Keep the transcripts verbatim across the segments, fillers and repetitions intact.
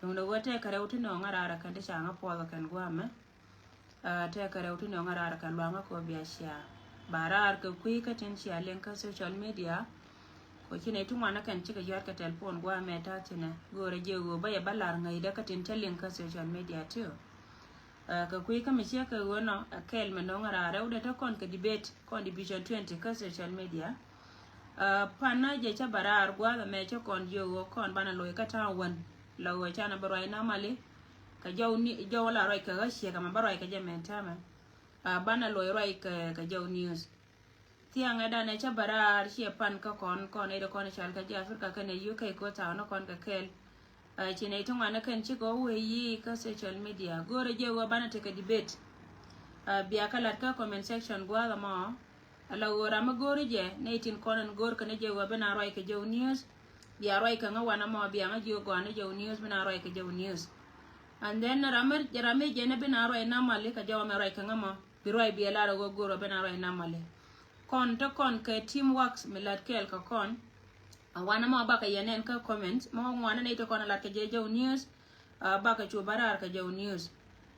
Duŋdɛ wä tɛkɛ rɛw ti nɔŋ a raar kɛn ti ca ŋa puɔth kɛn guamɛ. Tɛkɛ rɛw ti nɔŋ a raar kɛn luaŋä kɔ bia cia ba raar kɛ kui̱ kä tin cia liŋ kä social media. Kɔ ci nɛ ti ŋuan kɛn cikɛ yɔt kɛ telephone guamɛ ta̱thinɛ go̱o̱rɛ jɛ ɣöö bä yɛ bä lar ŋäcdä kä tin cä liŋ kä social media tio. Kɛ kui̱ kä mi ciek kɛ ɣöö nɔ ɛ kɛl mi nɔŋ a raar rɛw dee te kɔn kɛ debate kɔn division twenty kä social media. Pan na jɛ cä ba raar gua̱a̱th ɛmɛ cä kɔn jiök ɣöö kɔn banɛ loc kä ta̱a̱ wän la ɣöö canɛ bä ruac namali. Kɛ jɔw ni jɔw la ruac kɛ ɣä ciek ɛmɛ bä ruac kɛ jɛ mɛn täämɛ. Banɛ loc ruac kɛ kɛ jɔw news. Thiaŋɛ danɛ cä ba raar ciɛ pan kä kɔn kɔn ɛ dee kɔn cal kä ji̱ Africa kɛnɛ U K ko thaw ni kɔn kɛ kɛl. Ci nɛy ti ŋuan ni kɛn cikɛ wä wee yi kä social media go̱o̱rɛ jɛ wä banɛ tekɛ debate. Bia kä lat kä comment section gua̱a̱th ɛmɔ. Ala ɣöö ram mi go̱o̱ri jɛ nɛy tin kɔn ɛn go̱o̱r kɛn jɛ wä bi na ruac kɛ jɔw news. Bia ruac kɛ ŋä wanɛ mɔ bia ŋä jiök gɔaa ni jɔw news bi na ruac kɛ jɔw news. And then ram mi ram mi jɛ ni bi na ruac namali kɛ jɔw mɛ ruac kɛ ŋä mɔ bi ruac bia lar ɣöö go̱o̱r wä bi na ruac namali. Kɔn te kɔn kɛ team works mi lat kɛɛl kɛ kɔn. A wanɛ mɔ bakɛ yɛ nɛn kä comment mɔ ŋuanɛ nɛy ti kɔn lat kɛ jɛ jɔw news. Bakɛ cu ba raar kɛ jɔw news.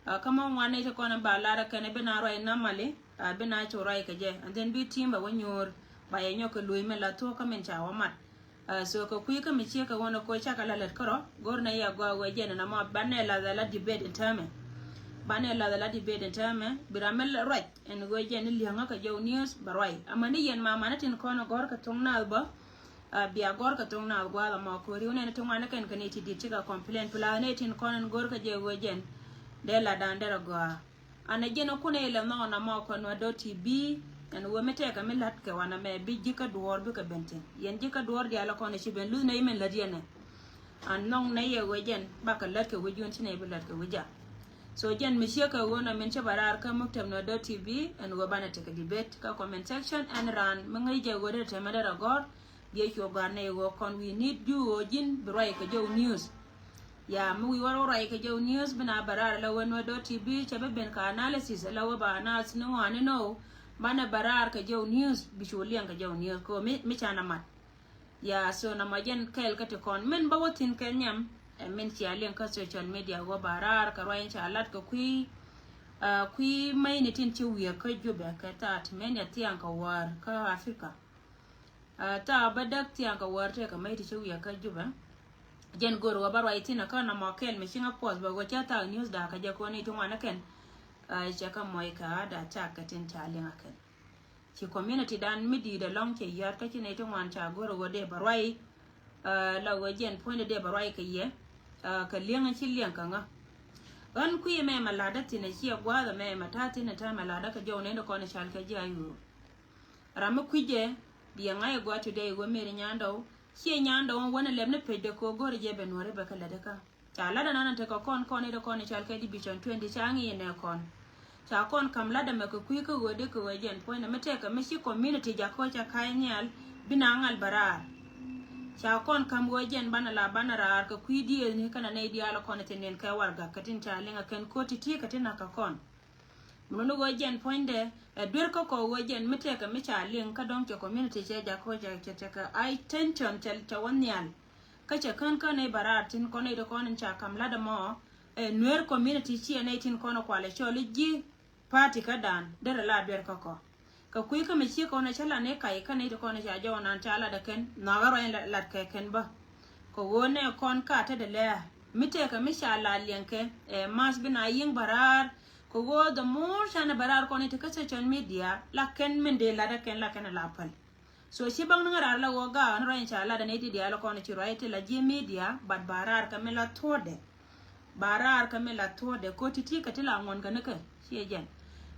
Kä mɔ ŋuan ni ti kɔn ba lar kɛn bi na ruac namali. Bi na cu ruac kɛ jɛ and then bi team ba wä nyuur ba yɛ nyɔk kɛ luc mi la thuɔk kä min ca wä mat. So kɛ kui̱ kä mi ciek kɛ wä ni koc cakɛ la lät kärɔ go̱r na yɛ gɔaa wee jɛn na mɔ banɛ lath ala debate in täämɛ. Banɛ lath ala debate in täämɛ bi ram mi ruac ɛn wee jɛn ni liäŋä kɛ jɔw news ba ruac amäni yɛn ma mani tin kɔn gɔ̱r kɛ thuŋ naath bä. Bia gɔr kɛ thoŋ naath gua̱a̱th ɛmɔ ko̱ri wä nɛn ti ŋuan ni kɛn kɛ ni ti dit cikɛ complain pla ni tin kɔn in go̱r kɛ jɛ wee jɛn. Dee la dan derɛ gɔaa. An a jɛn kun ɛ lɛ nhɔk na mɔ kɔn wa dot ti bi. Ɛn wee mi tɛkɛ mi lat kɛ wan amɛ bi ji̱ kä duɔɔr bikɛ ben thin yɛn ji̱ kä duɔɔr diaal kɔn ci ben luth nɛ imen lät yɛn ɛ. An nhɔk nɛ yɛ wee jɛn bakɛ lät kɛ wee jun ci nɛ bi lät kɛ wee ja. So jɛn mi ciek kɛ wee nɔ min ci ba raar kä muktab nɔ dot ti bi ɛn wee banɛ tekɛ debate kä comment section ɛn raan mi ŋäc jɛ wee dee tɛmɛ derɛ gɔr. Biɛ cuɔ gɔaa nɛy ɣöö kɔn wi̱i̱ ni̱t juuc ɣöö ji̱n bi ruac kɛ jɔw news. Ya mi wi̱i̱ wär wä ruac kɛ jɔw news bi na bɛ raar la wen wä dot ti bi cɛ bi ben kɛ analysis la wä ba analysis ni ŋɔaani ni ɣöö banɛ bɛ raar kɛ jɔw news bi cu liɛŋ kɛ jɔw news kɛ ɣöö mi, mi canɛ mat. Ya so na mɔ jɛn kɛɛl kä ti kɔn min bä wä thi̱n kɛ nhiam. Ɛ min cia liɛŋ kä social media ɣöö ba raar kɛ ruac in ca lat kɛ kui̱. Kui̱ mäcni tin ci wi̱i̱ kä Jubɛ kɛ thaat mɛn ya thiaŋ kɛ wäär kä Africa. Thaak bä däk thiaŋ kɛ wäär tëë kɛ mäc ti ci wi̱i̱ kä Jubɛ. Jɛn go̱r wä bä ruac thi̱n kä na mɔ kɛl mi ci ŋä puɔth bä wä cä thaak news da̱a̱ kä jɛ kɔn i̱ ti ŋuan ɛ kɛn. Cɛ kä mɔc kɛ a da̱a̱ thaak kɛ tin ca liŋ ɛ kɛn. Ci community dan mi di̱i̱t ɛlɔ̱ŋ cɛ yäät kä ci nɛy ti ŋuan ca go̱r wä dee bä ruac. La wä jɛn puɔ̱nydɛ dee bä ruac kɛ yɛ. Kɛ liɛŋ ci liɛŋ kɛ ŋä. Ɣän kui̱ mɛ mɛ la̱tdä thi̱n ɛ ciɛ gua̱a̱th mɛ mɛ ta̱a̱ thi̱n ɛ ta̱a̱ mɛ la̱tdä kɛ jɔw nɛy ti kɔn ɛ cal kɛ ji̱ a yuur. Ram mi kui̱cɛ biɛ ŋa̱c ɛ gua̱a̱th today wä meri nyandɔw. Ciɛ nyandɔw wä ni lɛp ni pecdɛ kɛ ɣöö go̱rɛ jɛ bɛ nuɔ̱ri bɛ kɛ lätdɛ kä. Ca lat ɛnɔnɔ tekɛ kɔn kɔn i̱ dee kɔn i̱ cal kɛ division twenty ca ŋi̱i̱c nɛ kɔn. Ca kɔn ka̱m lat ɛmɛ kɛ kui̱ kä ɣöö dee kɛ ɣöö jɛn puɔ̱nydɛ mi tɛkɛ mi ci community jakä ca ka̱c nhial. Bi na ŋal bɛ raar. Ca kɔn ka̱m ɣöö jɛn banɛ la banɛ raar kɛ kui̱ diëëthni kɛnɛ nɛy diaal kɔn i̱ thi̱n niɛn kɛ warɛgak kɛ tin ca liŋ ɛ kɛn ko̱r ti̱ti̱ kɛ tin na̱k kɛ kɔn. Mi luni ɣöö jɛn puɔ̱nydɛ ɛ duer kä kɔ ɣöö jɛn mi tɛkɛ mi ca liŋ kä dɔ̱ŋ cɛ community cɛ jak kä cɛ cɛ tɛkɛ ai tension cɛ cɛ wä nhial. Kä cɛ kän kä nɛy bä raar tin kɔn nɛy ti kɔn in ca ka̱m lat ɛmɔ. Ɛ nueer community ciɛ nɛy tin kɔn ɛ kualɛ cɔl i̱ ji̱ party kä dan derɛ la duer kä kɔ. Kɛ kui̱ kä mi ciek kɔn ɛ cä lat ni kac kä nɛy ti kɔn ɛ ca jɔw nan ca lat ɛ kɛn nhɔakä ruac lat kɛ kɛn bä. Kɛ ɣöö nɛ kɔn ka tetdɛ lɛɛ mi tɛkɛ mi ca la liɛŋkɛ. Ɛ math bi na yiŋ bä raar. Kɛ ɣöö the more canɛ bä raar kɔn i̱ ti kä social media la kɛn min dee latdä kɛn la kɛn a la päl. So ci bäŋ ni ŋä raar la ɣöö gaak ni ruac in ca latdä ni ti diaal kɔn i̱ ci ruac ti la ji̱ media but ba raar kɛ mi la thuɔ̱ɔ̱dɛ. Ba raar kɛ mi la thuɔ̱ɔ̱dɛ ko̱ ti̱ti̱ kɛ ti la ŋuɔ̱n kɛ ni kɛ ciɛ jɛn.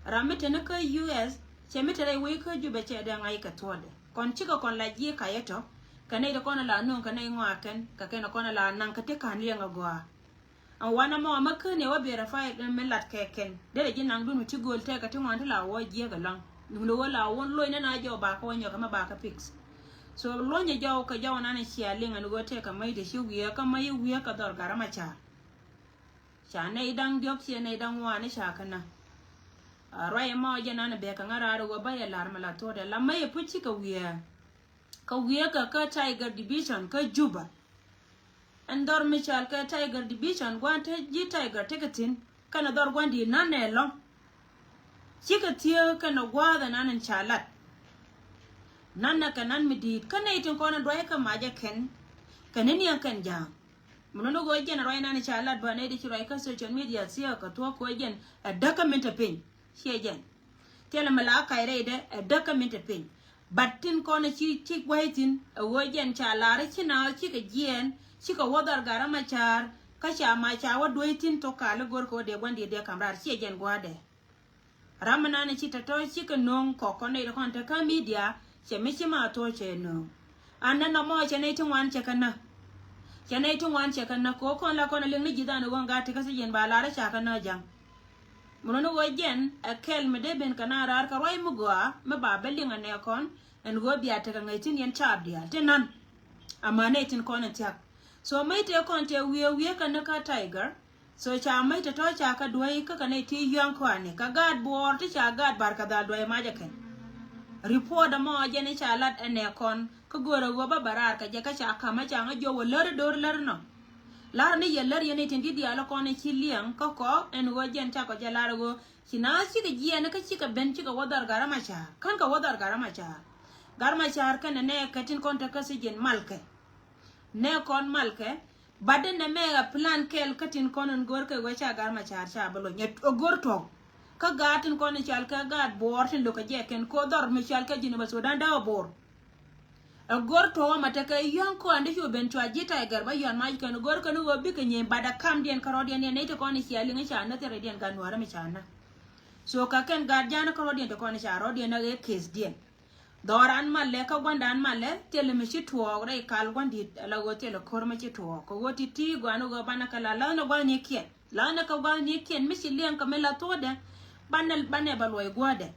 Ram mi te ni kä U S cɛ mi te rɛy wec kä Jubɛ cɛ dee ŋa̱c kɛ thuɔ̱ɔ̱dɛ. Kɔn cikɛ kɔn la ji̱ kayɛ tɔ kɛ nɛy ti kɔn la nuŋ kɛ nɛy ŋɔakɛn kɛ kɛn kɔn la naŋ kɛ ti ka̱n liɛŋ ɛ gɔaa. Ɛn wanɛ mɔ mɛ ken yɛ wä biɛ rɛ fayɛ mi lat kɛ kɛn derɛ ji̱ naŋ dun mi ti gööl tɛkɛ ti ŋuan ti la wä jiɛk ɛlɔ̱ŋ. Duundɛ wä la wä loc nɛn a jɔw bakä wä nyɔkɛ mɛ bakä pik. So luɔ̱nyɛ jɔw kɛ jɔw nan cia liŋ ɛn ɣöö tɛkɛ mäc ti ci wiee kä mäc i̱ wiee kɛ dhɔr garä ma ca̱a̱r. Ca nɛy da̱ŋ diɔ̱k ciɛ nɛy da̱ŋ ŋuan i̱ ca kɛ na. Ruac ɛmɔ jɛ nan bɛɛkɛ ŋa̱ raar i̱ wä bä yɛ la̱r mi la thuɔ̱ɔ̱dɛ la mäc i̱ puc cikɛ wiee. Kä wiee kɛ kä Tiger Division kä Juba. Ɛn dhɔr mi cɔal kɛ Tiger Division gua̱n te ji̱ Tiger tekɛ thi̱n kɛnɛ dhɔr gua̱n di̱i̱t nan nɛ lɔ̱ŋ. Cikɛ thiee kɛnɛ gua̱a̱th ɛnan ɛn ca lat. Nan nɛ kɛ nan mi di̱i̱t kä nɛy tin kɔn in ruac kɛ mac ɛ kɛn kɛ ni niɛŋ kɛn ja̱a̱ŋ. Mi luni ɣöö jɛn ruac nan in ca lat bä nɛy di ci ruac kä social media thiee kɛ thuɔ̱k kɛ ɣöö jɛn ɛ däkä min te piny. Ciɛ jɛn. Thilɛ mi la kac rɛydɛ ɛ däkä min te piny. But tin kɔn ci ci gua̱c thi̱n ɛ ɣöö jɛn ca lar ci na cikɛ jiɛɛn cikɛ wä dhɔr gat ram a ca̱a̱r kä ca ma ca wä duec thi̱n thok kali go̱r kɛ wä dee gua̱n diɛ dee kam raar ciɛ jɛn gua̱a̱dɛ. Ram mi nan ci tɔ̱tɔ̱ cikɛ no̱o̱ŋ kɔk kɔn nɛy ti kɔn te kä media cɛ mi ci ma thuɔ̱c cɛ no̱o̱ŋ. An nɛ nɔmɔ cɛ nɛy ti ŋuan cɛ kɛ nä. Cɛ nɛy ti ŋuan cɛ kɛ nä kɛ ɣöö kɔn la kɔn a liŋ ni ji̱ dhan ɛ ɣöö ŋa̱t ti kä thi̱jiɛn ba lar ca kɛ nä ja̱ŋ. Mi luni ɣöö jɛn ɛ kɛl mi dee ben kɛ na raar kɛ ruac mi gɔaa mi ba bä liŋ ɛ nɛ kɔn ɛn ɣöö bia tekɛ ŋäc thi̱n yɛn caap diaal ti nan. Amäni tin kɔn in thia̱k. So mäc tëë kɔn tëë wiee wiee kɛ ni kä Tiger. So ca mäc tɔ̱tɔ̱ ca kɛ duäc kä kɛ nɛy ti yɔ̱a̱ŋ kɔani kɛ gaat buɔɔr ti ca gaat bar kɛ dhal duäc mac ɛ kɛn. Report ɛmɔ jɛn i̱ ca lat ɛ nɛ kɔn kä go̱o̱rɛ ɣöö bä bɛ raar kɛ jɛ kä ca ka̱m ɛ ca ŋä jiɔ wä lär i̱ do̱r lär inɔ. Lar ni yɛ lär yɛn i̱ tin ti diaal ɛ kɔn i̱ ci liɛŋ kä kɔ ɛn ɣöö jɛn ca kɔ jɛ lar ɛ ɣöö ci na cikɛ jiɛɛn kä cikɛ ben cikɛ wä dhɔr gat ram a ca̱a̱r kän kɛ wä dhɔr gat ram a ca̱a̱r. Gat ram a ca̱a̱r kɛn ɛ nɛ kɛ tin kɔn te kä thi̱jiɛn malkɛ. Nɛ kɔn malkɛ. Bat dee nɛ mɛ a plan kɛl kä tin kɔn in go̱r kɛ wee ca gat ma ca̱a̱r ca bä lony ɛ go̱r tɔ̱. Kä gaat tin kɔn in cɔal kɛ gaat buɔɔr tin lo̱k kɛ jɛ kɛn ko dhɔr mi cɔal kɛ Jinub Sudan da̱a̱ buɔɔr. Ɛ go̱r tɔ̱ ma tekɛ yɔ̱ŋ kɔn di cu ben cua ji̱ Tiger bä yɔn mac kɛn go̱r kɛn ɣöö bikɛ nyieeny bat a kamdiɛn kä rɔ̱diɛn yɛn nɛy ti kɔn in cia liŋ ca näth rɛydiɛn gat nuäärä mi ca näk. So ka kɛn gaat ja̱a̱n kä rɔ̱diɛn ti kɔn in ca rɔ̱diɛn näk ɛ case diɛn. Dhɔran malɛ kä gua̱ndan malɛ thilɛ mi ci tuɔɔk rɛy kal gua̱n di̱t ala ɣöö thilɛ ko̱r mi ci tuɔɔk kɛ ɣöö ti̱ti̱ gua̱n ɣöö banɛ kɛ la la̱thnɛ gua̱n ni kiɛn la̱thnɛ kɛ gua̱n ni kiɛn mi ci liɛŋ kɛ mi la thuɔ̱ɔ̱dɛ. Banɛ banɛ bɛ luɔc gua̱dɛ.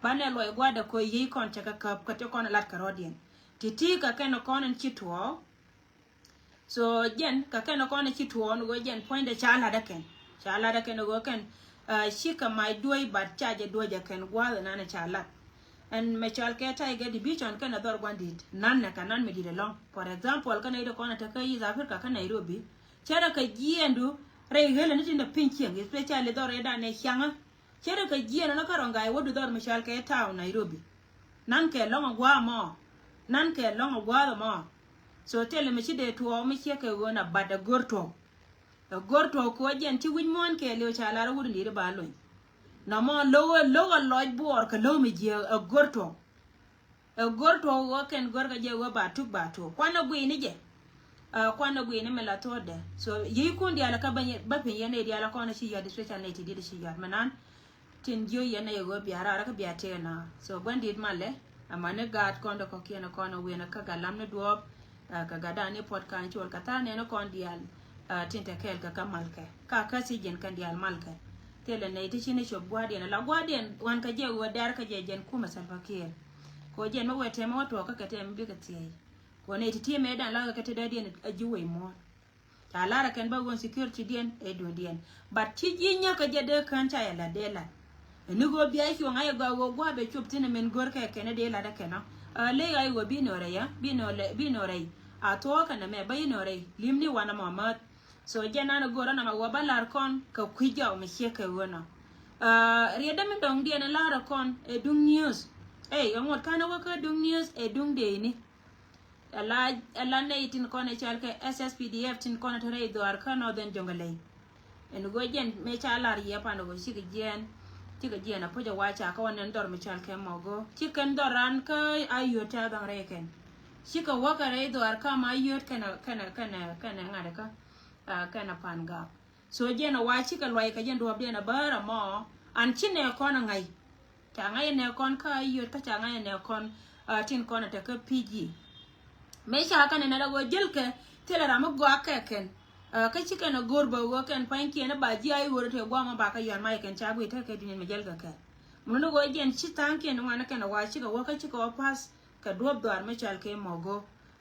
Banɛ luɔc gua̱dɛ kɛ ɣöö yiey kɔn cɛ kɛ käp kɛ ti kɔn lat kɛ rɔ̱diɛn. Ti̱ti̱ kɛ kɛn kɔn in ci tuɔɔk. So jɛn kɛ kɛn kɔn ci tuɔɔn ɣöö jɛn puɔ̱nydɛ ca lat ɛ kɛn ca lat ɛ kɛn ɣöö kɛn. Cikɛ mac duɔ̱c bat ca jɛ duɔ̱c ɛ kɛn gua̱a̱th ɛnan ca lat. Ɛn mɛ cɔal kɛ Tiger Division kɛn ɛ dhɔr gua̱n di̱t nan nɛ kɛ nan mi di̱t ɛlɔ̱ŋ. For example kɛn ɛ i̱ dee kɔn ɛ te kä East Africa kä Nairobi. Cɛ rɛ kɛ jiɛɛndu rɛy ɣelɛ ni tin dee piny cieŋ especially dhɔr ɛ dan ɛ ciaŋä. Cɛ rɛ kɛ jiɛɛn ɔnɔ kä rɔ̱ŋ ga̱a̱c wädu dhɔr mi cɔal kɛ town Nairobi. Nan kɛ lɔ̱ŋ ɛ gua̱a̱ mɔ. Nan kɛ lɔ̱ŋ ɛ gua̱a̱ mɔ. So thilɛ mi ci dee tuɔɔk mi ciɛ kɛ ɣöö na bat ɛ go̱r tuɔɔk. Ɛ go̱r tuɔɔk kɛ ɣöö jɛn ci wi̱c muɔ̱ɔ̱n kɛ liw ca lar ɛ wut in di̱i̱t ba lony. Nɔmɔ lo̱k ɛ lo̱k ɛ lɔc buɔɔr kɛ lo̱k mi jiääk ɛ go̱r tuɔɔk. Ɛ go̱r tuɔɔk ɣöö kɛn go̱r kɛ jɛ ɣöö ba tuk ba tuɔɔk kuan ɛ gui̱i̱ni jɛ. Ɛ kuan ɛ gui̱i̱ni mi la thuɔ̱ɔ̱dɛ so yi̱i̱kun diaal ɛ kä bä piny yɛn ɛ diaal ɛ kɔn ɛ ci yɔ̱a̱t especially nɛy ti di̱t ɛ ci yɔ̱a̱t mɛ nan. Tin jiö yɛn ɛ yɛ ɣöö bia raar kä bia tëë na so gua̱n di̱t malɛ. Amäni gaat kɔn dee kɔ̱kiɛn ɛ kɔn ɛ wen ɛ kä gat lam ni duɔ̱ɔ̱p. Kɛ gat dan ni puɔt kan cuɔl kɛ tha̱a̱ŋ nɛn ɛ kɔn diaal. Tin te kɛɛl kɛ kä malkɛ ka kä thi̱jiɛn kɛn diaal malkɛ. Thilɛ nɛy ti ci ni cop gua̱a̱rdiɛn ala gua̱a̱rdiɛn wan kɛ jɛ ɣöö dɛr kɛ jɛ jɛn kumɛ Salva Kiir. Kɛ ɣöö jɛn mi wee tɛmɛ wä tuɔɔk kä kɛ tɛmɛ bikɛ thiɛɛc. Kɛ ɣöö nɛy ti ti̱emɛ dan la kɛ te dee diɛn a ji̱ wec muɔ̱ɔ̱n. Ca lar ɛ kɛn bä ɣöö security diɛn ɛ duŋdiɛn. But ci ji̱ nyäkä jɛ dee kään ca yɛ la̱t dee la̱t. Ɛn ni ɣöö bia cuɔ̱ŋ a yɛ gɔaa ɣöö gua̱a̱ bɛ cop thi̱n ɛmɛn go̱r kɛ kɛn ɛ dee la̱t ɛ kɛn ɔ. Ɛ ley a yɛ ɣöö bi nöörɛ yɛ bi nöörɛ bi nöörɛ. A thuɔ̱ɔ̱k kɛn ɛmɛ bä yi nöörɛ li̱m ni wanɛ mɔ mäth. So jɛ nan ɛ go̱r ɛn ɛmɛ ɣöö bä la̱r kɔn kɛ kui̱ jɔk mi ciek kɛ ɣöö nɔ. Ɛ riɛt dämi dɔ̱ŋdiɛn ɛ la̱r ɛ kɔn ɛ duŋ news. Ey ɛ ŋot ka̱n ɛ wä kä duŋ news ɛ duŋ deeni. Ala ala nɛy tin kɔn ɛ cɔal kɛ S S P D F tin kɔn ɛ te rɛy dhɔaar kä Northern Jonglei. Ɛn go̱o̱c jɛn mëë ca lar yɛ pan ɛ go̱o̱c cikɛ jiɛɛn. Cikɛ jiɛɛn a puc ɛ waca kä wä nɛn dhɔr mi cɔal kɛ mɔgɔ ci kɛn dhɔr ran kä a yöt ca dhaŋ rɛy kɛn. Cikɛ wä kɛ rɛy dhɔaar kä ma yöt kɛn kɛn kɛn kɛn ŋa̱t kä kɛn pan gak. So jɛn a wa cikɛ luac kɛ jɛn duɔ̱ɔ̱pdiɛn a bäär a mɔ an ci nɛ kɔn a ŋa̱c. Ca ŋa̱c nɛ kɔn kä a yöt kä ca ŋa̱c nɛ kɔn. Tin kɔn a te kä P G. Mëë ca kɛn nɛ la ɣöö jälkɛ thilɛ ram mi gɔaa kɛ kɛn. Kä ci kɛn a go̱r bä ɣöö kɛn pa̱nykiɛn a ba ji̱ a i̱ ɣöö rɔ te gua̱a̱m a ba kä yɔ̱a̱n mac kɛn ca guiy te kɛ dunia mi jälkɛ kɛ. Mun ni ɣöö jɛn ci tha̱a̱ŋkiɛn ŋuan kɛn a wa cikɛ wä kä cikɛ wä pa̱th. Kɛ duɔ̱p dhɔaar mi cɔal kɛ mɔgɔ.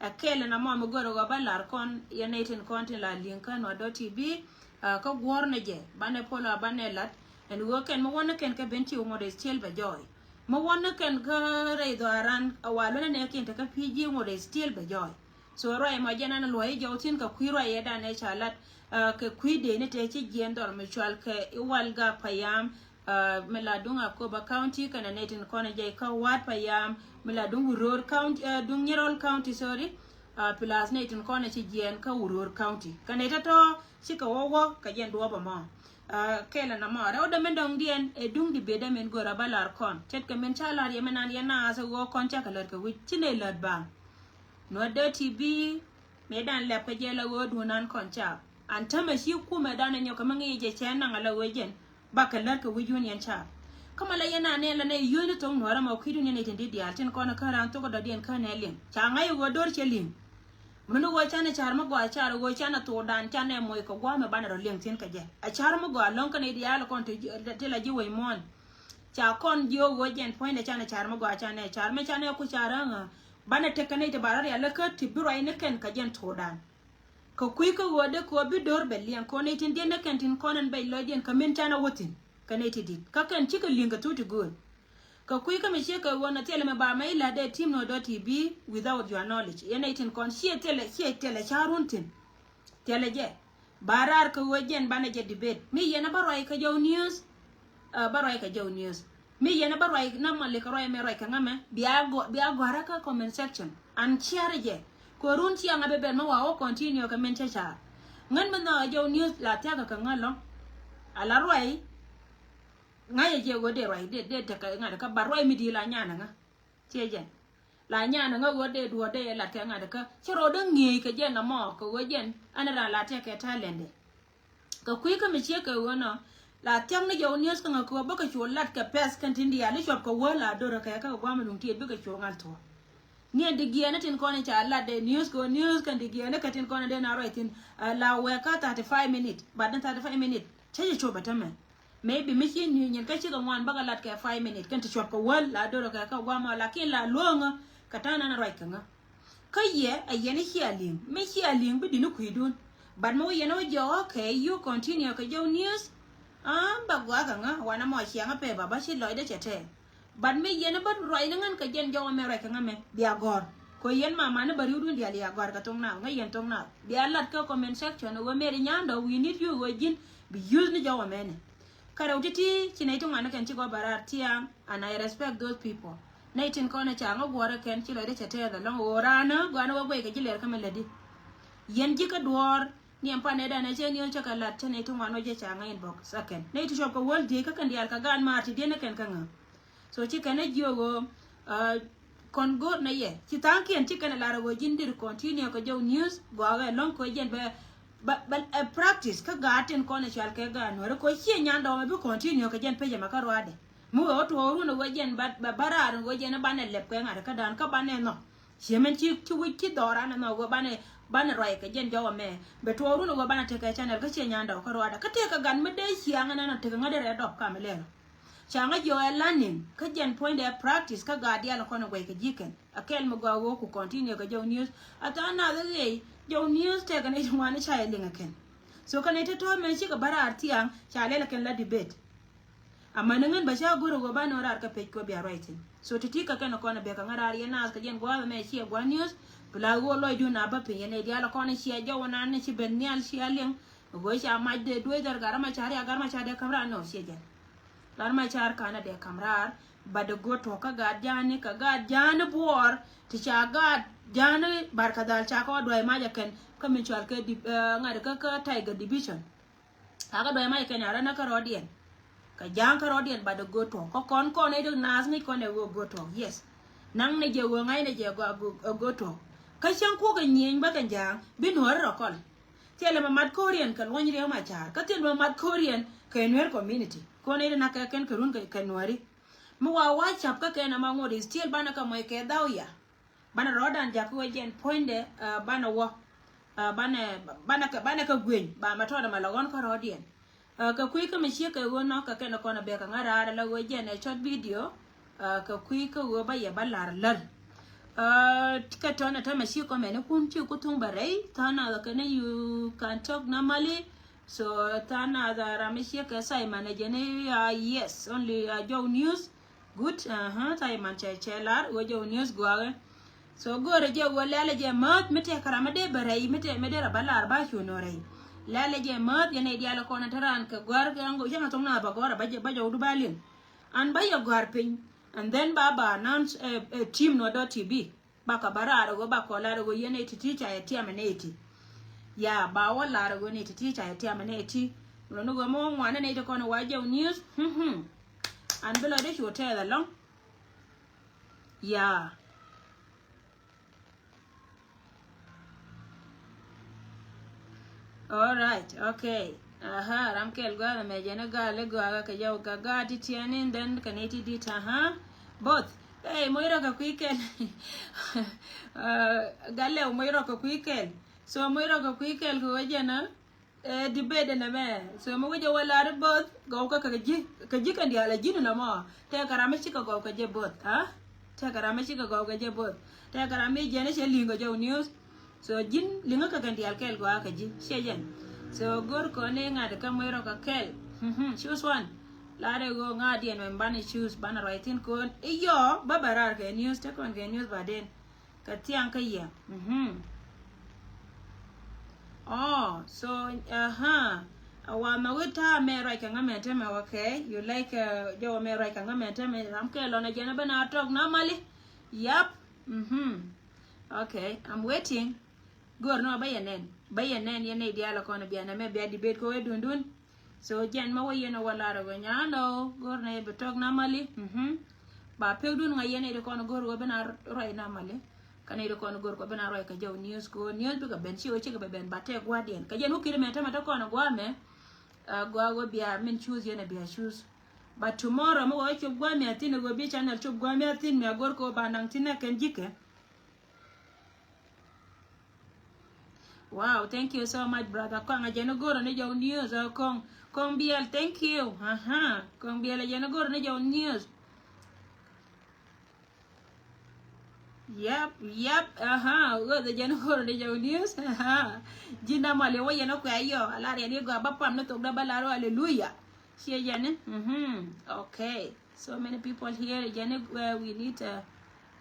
Ɛ kɛl ɛn amɔ mi gör ɛ ɣɔw bä lar kɔn yɛn nɛy tin kɔn tin la li̱ŋ kä Nuer dot T V. Kä guɔ̱r ni jɛ banɛ pol a banɛ lat ɛn ɣöö kɛn mi wä ni kɛn kä ben ti ŋot ɛ still bɛ jɔɔy. Mi wä ni kɛn kä rɛy dhɔaaran a wa luɔ̱n ɛ nɛɛkiɛn te kä P G ŋot ɛ still bɛ jɔɔy. So ruac mɔ jɛn an luɔi jɔw thin kɛ kui̱ ruac yɛ dan ɛ ca lat, ah, kɛ kui̱ dee ni tɛ ci jiɛn dhɔr mi cual kɛ iwal ga payam, ah, mi la duŋ Akobo County kɛnɛ nɛ tin kɔn jɛ kä Wat payam, mi la duŋ Wuror County, ah, duŋ Nyirol County, sorry, ah, plus nɛ tin kɔn ci jiɛn kä Wuror County. Kɛnɛ tɛ tɔ ci kɛ wä wä kɛ jɛn duɔbɔ mɔ. Ah, kɛlɛ na mɔ rɛw dɛ min dɔŋ diɛn ɛ duŋ di bedɛ min gör a ba lar kɔn. Cɛt kɛ min ca lar yɛ min an yɛ na asɛ wä kɔn ca kɛ lät kɛ wi̱c ci nɛ lät ba. Nuɔt dee ti bi mëë dan lɛp kɛ jɛ la ɣöö duun an kɔn caap. An tämɛ ci kumɛ dan ɛ nyɔk kɛ mi ŋi̱i̱c jɛ cɛ naŋ a la ɣöö jɛn bakɛ lät kɛ wi̱c yun yɛn caap. Kä mɛ la yɛn a nɛn la nɛ yio̱ni thoŋ nuɔrä mɛ kui̱dun yɛn itin di diaal tin kɔn kä raan thok dɔ̱diɛn kä nɛ liŋ ca ŋa̱c ɣöö do̱r cɛ liŋ. Muni ɣöö canɛ ca̱r mi gɔaa ca̱r ɣöö canɛ thokdan canɛ moc kɛ gua̱a̱mɛ banɛ rɔ liŋ thi̱n kɛ jɛ. A ca̱r mi gɔaa lo̱ŋ kä nɛ diaal kɔn ti la ji̱ wec muɔ̱ɔ̱n. Ca kɔn jiök ɣöö jɛn puɔ̱nydɛ canɛ ca̱r mi gɔaa canɛ ca̱r mi canɛ ku ca̱r ɣä. Banɛ tekɛ nɛy ti ba rɔ rial lä kä ti bi ruac ni kɛn kɛ jɛn thokdan. Kɛ kui̱ kä ɣöö dee kɛ ɣöö bi do̱r bɛ liɛŋ kɛ ɣöö nɛy tin diɛn ni kɛn tin kɔn ɛn bɛc lɔcdiɛn kɛ min canɛ wä thi̱n kɛ nɛy ti di̱t kä kɛn cikɛ li̱ŋ kɛ thuk ti gööl. Kɛ kui̱ kä mi ciek kɛ ɣöö nɔ thilɛ mi ba mɛ ilat dee team nɔ dɔ̱ ti bi without your knowledge yɛn nɛy tin kɔn ciɛ thilɛ ciɛ thilɛ ca̱r wun thi̱n. Thilɛ jɛ ba raar kɛ ɣöö jɛn banɛ jɛ debate mi yɛn a bä ruac kɛ jɔw news. Bä ruac kɛ jɔw news mi yɛn a bä ruac na ma likɛ ruac mɛ ruac kɛ ŋa mɛ bia gɔ̱a̱rä kä comment section an ciarɛ jɛ. Kɛ run ciaŋ a bɛ ben mɛ wa wä continue kɛ min cä ca̱a̱r ŋän mi nhɔk a jɔw news la thiakä kɛ ŋä lɔ̱ŋ. A la ruac ŋa̱cä jɛ ɣöö dee ruac dee dee tekɛ ŋa̱t kä ba ruac mi di la nyanɛ ŋä. Ciɛ jɛn la nyanɛ ŋä ɣöö dee duɔ̱ɔ̱r dee yɛ lat kɛ ŋa̱t kä cä rɔɔdä ŋi̱eec kɛ jɛn amɔ kɛ ɣöö jɛn an raan la tɛkɛ talent. Kɛ kui̱ kä mi ciek kɛ ɣöö nɔ la thia̱k ni jɔw news kä ŋä kɛ ɣöö bäkɛ cu lat kɛ pɛth kɛn tin diaal i̱ cuɔp kɛ wäl la do̱rä kɛ kä gua̱a̱mɛ nuŋ tiet bikɛ cu ŋa̱l thuɔ̱k. Niɛn di giɛɛni tin kɔn i̱ ca lat dee news kɛ ɣöö news kɛn di giɛɛni kɛ tin kɔn i̱ dee na ruac thi̱n. La wɛɛkä thirty five minute but ni thirty five minute cä jɛ cuɔp ɛ tämɛ. Maybe mi ci ni nyin kä cikɛ ŋuan bäkɛ lat kɛ five minute kɛn ti cuɔp kɛ wäl la do̱rä kɛ kä gua̱a̱mɛ lakin la luɔ̱ŋä kɛ ta̱a̱ nan ruac kɛ ŋä. Kä yɛ a yɛn i̱ cia li̱ŋ mi cia li̱ŋ bi di̱t ni kui̱dun. But mi wä yɛn wä jiɔk okay you continue kɛ jɔw news. Aa bɛ gɔaa kɛ ŋä wanɛ mɔ ciaŋä pɛ ba ba ci lɔcdä cɛ tɛɛl. But mi yɛn bä ruac ni ŋän kɛ jɛn jɔwä mɛ ruac kɛ ŋä mɛ bia gɔ̱r. Kɛ yɛn mamani bä riwdun diaal ya gɔ̱r kɛ thok nath ŋä yɛn thok nath bia lat kɛ comment section wä mɛri nyandɔ we need you wä ji̱n bi use ni jɔwä mɛni. Kɛ rɛw ti̱ti̱ ci nɛy ti ŋuan ni kɛn ci gɔ̱r bä raar thiaŋ. And I respect those people. Nɛy tin kɔn ɛ ca ŋä guɔ̱rä kɛn ci lɔcdä cɛ tɛɛth ɛlɔ̱ŋ ɣöö raanä gɔanä wä guɛy kɛ ji̱ lɛr kä mi lätdi. Yɛn ji̱ kä duɔ̱ɔ̱r ni ɛn pan ɛ danɛ cɛ niööc cä kɛ la̱t cä nɛy ti ŋuan wä jɛ ca ŋä inbox ɛ kɛn nɛy ti cuɔp kɛ wäl diec kä kɛn diaal kɛ gaan maar ti diɛn ɛ kɛn kä ŋä. So ci kɛn ɛ jiök ɣöö kɔn go̱o̱r nɛ yɛ ci tha̱a̱ŋkiɛn ci kɛn ɛ lar ɛ ɣöö ji̱n dir continue kɛ jɔw news gɔakɛ ɛlɔ̱ŋ kɛ jɛn bɛ bɛ bɛ ɛ practice kä gaat tin kɔn ɛ cual kɛ gaat nuɔ̱ri kɛ ciɛ nyan dɔmɛ bi continue kɛ jɛn pecɛ mɛ kä ruaadɛ. Mi wee wä tuɔɔk run ɛ wee jɛn bä bä raar ɛ wee jɛn ɛ banɛ lɛp kɛ ŋa̱t kä dan kä banɛ nhɔk. Ciɛ mɛn ci ci wi̱c ci dhɔran ɛ nhɔk wee banɛ banɛ ruac kɛ jɛn jɔwä mɛ bɛ tuɔɔk run ɛ wee banɛ tekɛ channel kä ciɛ nyan dɔmɛ kä ruaadɛ kä tekɛ gat mi dee ciaŋ ɛ nɛn ɔ tekɛ ŋädɛ rɛ dɔp kam ɛ lɛl. Ca ŋä jiɔ ɛ learning kä jɛn puɔ̱nydɛ practice kä gaat diaal kɔn ɛ guɛc kɛ ji̱ kɛn. A kɛl mi gɔaa ɣöö ku continue kɛ jɔw news. A tha̱a̱ŋ nath ɛ ɣëë jɔw news tɛkɛ ni ci ŋuan ca yɛ liŋ ɛ kɛn. So kɛn ɛ ti tɔ̱ mɛn cikɛ bä raar thiaŋ ca lɛl ɛ kɛn la debate. Amäni ŋän bä ca go̱r ɛ ɣöö ba nɔ raar kä page kɔ bia ruac thi̱n. So ti ti kä kɛn ɛ kɔn ɛ bek ɛ ŋä raar yɛn naath kɛ jɛn gua̱a̱th ɛmɛ ciɛ gua̱a̱th news. Bi la ɣöö lɔcdun a bä piny yɛn ɛ diaal ɛ kɔn ɛ ciɛ jɔw ɛnan ni ci ben nhial cia liŋ. Ɣöö ca mac dee duec dhɛr gat rɛm a ca riak gat rɛm a ca dee käm raar nɔ ciɛ jɛn. Lat ma car kanɛ dee kam raar. Bat dee go̱o̱r tuɔ̱k kä gaat ja̱a̱ni kɛ gaat ja̱a̱ni buɔɔr ti ca gaat ja̱a̱ni barkɛ dhal ca kɛ wä duay mac ɛ kɛn kä min cual kɛ ŋa̱t kä kä Tiger Division. Ca kɛ duay mac ɛ kɛn a rɛn kä rɔɔdiɛn. Kɛ ja̱a̱ŋ kä rɔɔdiɛn bat dee go̱o̱r tuɔ̱k kä kɔn kɔn ɛ dee naath ŋi̱c kɔn ɛ ɣöö go̱o̱r tuɔ̱k, yes. Naŋ ni jɛ ɣöö ŋa̱cnɛ jɛ ɛ go̱o̱r tuɔ̱k kä cäŋ kuɔk ɛ nyieny bä kɛ ja̱a̱ŋ bi nuɔ̱ɔ̱ri rɔ kɔl. Thilɛ mɛ mat ko̱riɛn kɛ luɔ̱ny Riek Machar kä thil mɛ mat ko̱riɛn kɛ Nuer community. Kɔn in na kɛ kɛn kɛ run kɛ Nuɛri. Mi wa wa cap kä kɛn ama ŋot is still banɛ kɛ mɔc kɛ dhau ya. Banɛ rɔɔdan jak kä wä jɛn puɔ̱nydɛ banɛ wä banɛ banɛ kɛ banɛ kɛ gueny ba mɛ tɔɔdɛ mɛ lɛ ɣɔn kä rɔɔdiɛn. Kɛ kui̱ kä mi ciek kɛ ɣöö nɔ kɛ kɛn kɔn a bek kɛ ŋa̱ raar ala ɣöö jɛn ɛ short video. Kɛ kui̱ kä ɣöö ba yɛ ba lar lär. Kɛ tɔn ɛ tämɛ ci kɔmɛni kun ci ku thuŋ bɛ rɛy tha̱a̱ŋ nath kɛn you can talk normally. So tha̱a̱ŋ nath ram mi ciek kɛ Simon ɛ jɛn i̱ yes only a jɔw news. Good. Simon cɛ cɛ lar ɣöö jɔw news gua̱a̱kɛ. So go̱o̱rɛ jɛ wä lɛlɛ jɛ mäth mi tɛk kɛ ram mi dee bɛ rɛy mi tɛk mi dee rɛ ba lar ba cu nɔ rɛy. Lɛlɛ jɛ mäth yɛn nɛy diaal kɔn te raan kɛ gɔ̱a̱r kɛ ŋo̱ cäŋ a thok na ba gɔ̱a̱r a ba jɛ ba jɛ wut ba liŋ. An ba yɛ gɔ̱a̱r piny and then ba ba announce, eh, eh, team nɔ dɔ T V. Ba kɛ ba raar ɛ ɣöö ba kɔ lar ɛ ɣöö yɛn nɛy ti ti ca yɛ tiam ɛ nɛy ti. Ya ba wä lar ɛ ɣöö nɛy ti ti ca yɛ tiam ɛ nɛy ti. Run ni ɣöö mi wä ŋuan ɛ nɛy ti kɔn ɛ wa jɛ wä news. Hmm, hmm. An bi lɔ dee cu tɛth ɛlɔ̱ŋ. Yeah. All right, okay. Aha, ram kɛl gua̱a̱th ɛmɛ jɛn ɛ gal ɛ gɔaa kɛ jɛ wä gat gat ti tiɛni, then kɛ ni ti dit, aha. Both. Hey, moc rɔ kɛ kui̱ kɛl. Uh, gal lɛ moc rɔ kɛ kui̱ kɛl. So moc rɔ kɛ kui̱ kɛl kɛ wä jɛn ɛ. Eh, debate ɛnɛ mɛ. So mi wä jɛ wä lar both gɔw kä kɛ ji̱ kɛ ji̱ kɛn diaal ɛ ji̱n ɛnɔ mɔ. Tɛkɛ ram mi cikɛ gɔw kɛ jɛ both, ha? Tɛkɛ ram mi cikɛ gɔw kɛ jɛ both. Tɛkɛ ram mi jɛn ɛ cɛ li̱ŋ kɛ jɛ wä news. So ji̱n li̱ŋä kɛ kɛn diaal kɛl gɔaa kɛ ji̱ ciɛ jɛn. So go̱r kɔn ni ŋa̱t kä moc rɔ kɛ kɛl. Mhm, choose one. Lar ɛ ɣöö ŋa̱t diɛn mɛ banɛ choose banɛ ruac thi̱n kɔn i̱ yɔ bä bɛ raar kɛ news te kɔn kɛ news ba den. Kɛ thiaŋ kä yɛ. Mhm. Oh, so, aha. A wa mɛ wä ta̱a̱ mɛ ruac kɛ ŋa mɛ tämɛ, okay. You like, uh, jɔwä mɛ ruac kɛ ŋa mɛ tämɛ. Ram kɛ lɔn a jɛn a ben a tɔk normally. Yep. Mhm. Okay, I'm waiting. Go̱r ni wa bä yɛ nɛn. Bä yɛ nɛn yɛn nɛy diaal a kɔn a bia nɛ mɛ bia debate kɛ wee dundun. So jɛn mɛ wä yɛn ɛ wä lar ɛ wä nyan ɔ go̱r nɛ bɛ tɔk normally. Mhm. Ba pek dun ŋa yɛn ɛ di kɔn go̱r wä ben a ruac normally. Kɛn ɛ di kɔn go̱r kɔ ben a ruac kɛ jɔw news kɛ wä news bikɛ ben ci wä cikɛ bɛ ben ba tɛk gua̱diɛn kɛ jɛn wä kiri mɛ tämɛ te kɔn gua̱ mɛ. Ɛ gua̱ wä bia min choose yɛn ɛ bia choose. But tomorrow mɛ wä cop gua̱ mɛ a thin ɛ wä bi channel cop gua̱ mɛ a thin mɛ a go̱r kɛ wä ba naŋ thin ɛ kɛn ji̱kɛ. Wow, thank you so much, brother. Kɔŋ a jɛn go̱r ni jɔw news, uh, Kɔŋ, Kɔŋ Biɛl, thank you. Aha, Kɔŋ Biɛl a jɛn go̱r ni jɔw news. Yep, yep, aha, ɣöth a jɛn go̱r ni jɔw news. Aha. Ji̱n a mali wä yɛn a kuɛ yɔ, a lar yɛn i gɔaa ba pam ni thok da ba lar wä hallelujah. Ciɛ jɛn ni. Mhm. Okay. So many people here. Jɛn ni, uh, we need, uh,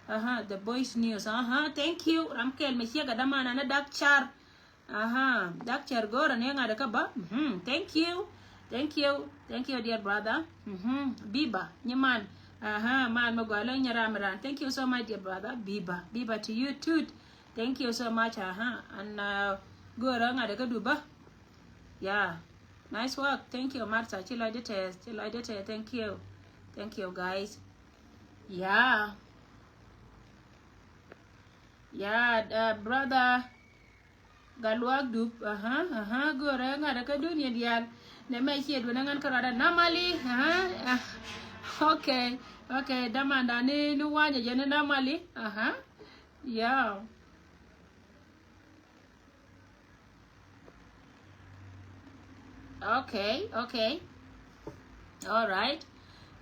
aha, the voice news. Aha, thank you. Ram kɛl mi ciɛ gɛ daman ani dak car. Aha, dak car go̱r ani ŋa̱t kä ba. Mhm. Thank you. Thank you. Thank you, dear brother. Mhm. Biba, nyi man. Aha, man mi gɔaa lɔ nyi ram ran. Thank you so much, dear brother. Biba. Biba to you too. Thank you so much. Aha. And, uh, go̱r ŋa̱t kä du ba. Yeah. Nice work. Thank you, Martha. Ci lɔcdä tɛth. Ci lɔcdä tɛth. Thank you. Thank you, guys. Yeah. Yeah, uh, brother. Gatluak Dup. Aha, aha. Go̱rɛ ŋa̱t kä dunia diaal. Nɛ mɛ ciɛ duɔ̱n ŋa̱n kä ruadan normally. Aha. Ah. Okay. Okay. Damanda ni, ni wanyɛ jɛ ni normally. Aha. Yeah. Okay, okay. All right.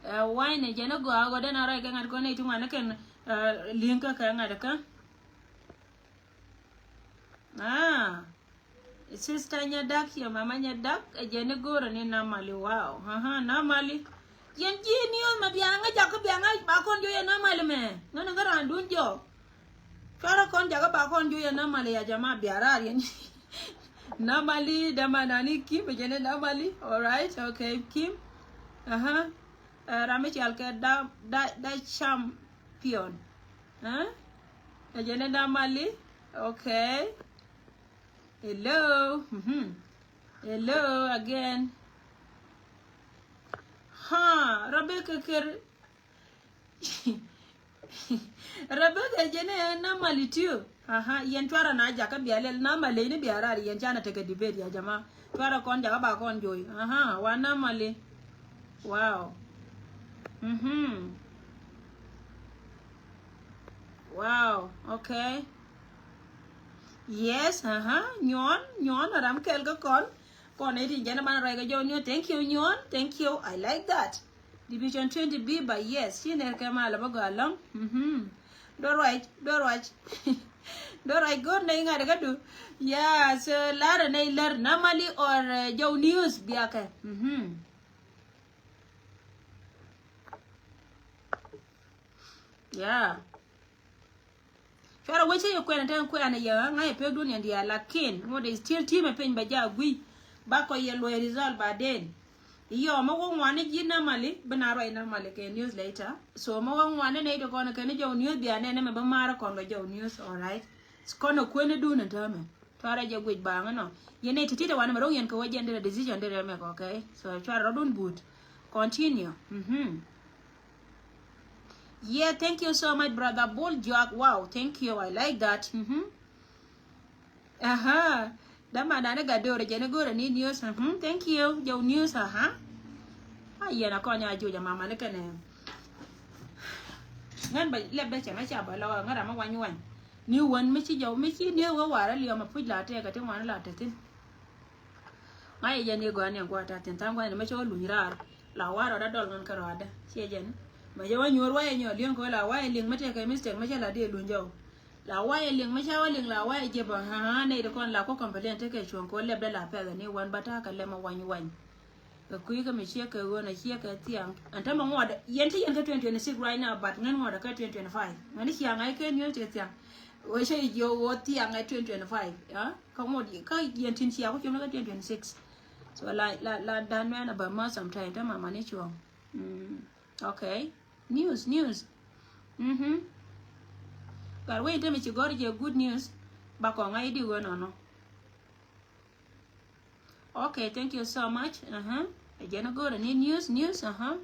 Uh, wine ni jɛn a gɔaa gɔaa den a rɔy kɛ ŋa̱t kɔn ni ti ŋuan ni kɛn, uh, li̱ŋ kä kɛ ŋa̱t kä. Ah. Sister Nyadak, your mama Nyadak, a jɛn a go̱r ni normally, wow. Aha, normally. Yɛn ji̱ ni ɣöth ma biaŋä jakä biaŋä ba kɔn jiök yɛ normally mɛ. Ŋän ŋä raan duun jɔk. Cuarɛ kɔn jakä ba kɔn jiök yɛ normally ya jama bia raar yɛn. Normally, dama nani Kim, a jɛn a normally. All right, okay, Kim. Aha. Eh, ram mi cal kɛ da, da, da champion. Huh? A jɛn a normally. Okay. Hello. Mhm. Hello again. Ha, Rebecca Ker. Rebecca jɛn ɛ normally too. Aha, yɛn cuarɛ na jakä bia lɛl normally ni bia raar yɛn canɛ tekɛ debate ya jama. Cuarɛ kɔn jakä ba kɔn joy. Aha, wa normally. Wow. Mhm. Wow, okay. Yes, aha, Nyuɔn, Nyuɔn, ram kɛl kä kɔn. Kɔn iti jɛn a banɛ ruac kɛ jɔw ni, thank you, Nyuɔn, thank you, I like that. Division twenty Biba, yes, ci nɛr kɛ mal a bä gɔaa lɔŋ. Mhm. Duɔr ruac, duɔr ruac. Duɔr ruac go̱r nɛy ŋa̱t kä du. Yeah, so lar nɛy lär normally or, uh, jɔw news biakɛ. Mhm. Yeah. Cuarɛ wecä yɛ kuɛn tɛn kuɛn yɛ ŋa̱c yɛ pek dun yɛn diaal, lakin ŋot is still team ɛ piny bɛ ja guiy. Ba kɔ yɛ luɔy result ba den. Yɔ mɛ wä ŋuani ji̱ namali bi na ruac namali kɛ news later. So mɛ wä ŋuani nɛy ti kɔn kɛn jɔw news bia nɛn mɛ bä marä kɔn kɛ jɔw news, alright. Kɔn ɛ kuɛn dun ɛ täämɛ. Tɔrɛ jɛ guic baŋ inɔ. Yɛn nɛy ti ti ti wanɛ mɛ ro̱ŋ yɛn kɛ wä jɛn derɛ decision derɛ mɛ kɔ, okay. So cuarɛ rɔdun but. Continue. Mhm. Yeah, thank you so much, brother Bol Juak. Wow, thank you. I like that. Mhm. Aha. Dama dani gadore jeni gore ni news. Mhm. Thank you. Jow news, aha. A yɛn a kɔnya juja mama ni kɛnɛ. Ŋän ba lɛp da cɛ ŋä ca ba lɔ ŋä ram a wany wany. Ni wän mi ci jow mi ci ni wä wara liɔm a puc la tɛk a ti ŋuan la tɛthin. Ŋa̱c yɛ jɛn i̱ gɔaa ni ɛn gua̱a̱r ta̱a̱ thi̱n tha̱a̱ŋ gua̱a̱r ni mɛ cɛ wä luny raar. La wa̱a̱ rɔɔdä dɔl ŋän kärɔaadä ciɛ jɛn. Mɛ cɛ wä nyuur wa̱a̱ yɛ nyɔɔl yɛn kɛ wä la wa̱a̱ yɛ liŋ mɛ tɛkɛ mistake mɛ cɛ la dee luny jɔw. La wa̱a̱ yɛ liŋ mɛ cɛ wä liŋ la wa̱a̱ yɛ jiɛp ɔ. Ha̱a̱ nɛy ti kɔn la kɔ complain tekɛ cuɔ̱ŋ kɛ wä lɛpdä la pɛth ɛn i̱ wän bä ta̱a̱ kɛ lɛm ɛ wany wany. Kɛ kui̱ kä mi ciek kɛ ɣöö na ciek kɛ thiaŋ. Ɛn tämɛ ŋuɔt yɛn ci yɛn kä twenty twenty-six right now, but ŋän ŋuɔt kä twenty twenty-five. Ŋän ci yaŋ ɛ kɛ news ci thiaŋ. Wee cä yi jiök ɣöö thiaŋ ɛ twenty twenty-five. Kä ŋuɔt kä yɛn tin cia ku cumni kä twenty twenty-six. So la la la dan mɛn a bä ma sometime tämɛ mani cuɔ̱ŋ. Mm. Okay. News, news. Mhm. But wee tämɛ ci gɔr jɛ good news. Ba kɔŋ a idi ɣöö nɔnɔ. Okay, thank you so much. Uh-huh. Ɛ jɛn a go̱o̱rä ni news, news, uh-huh.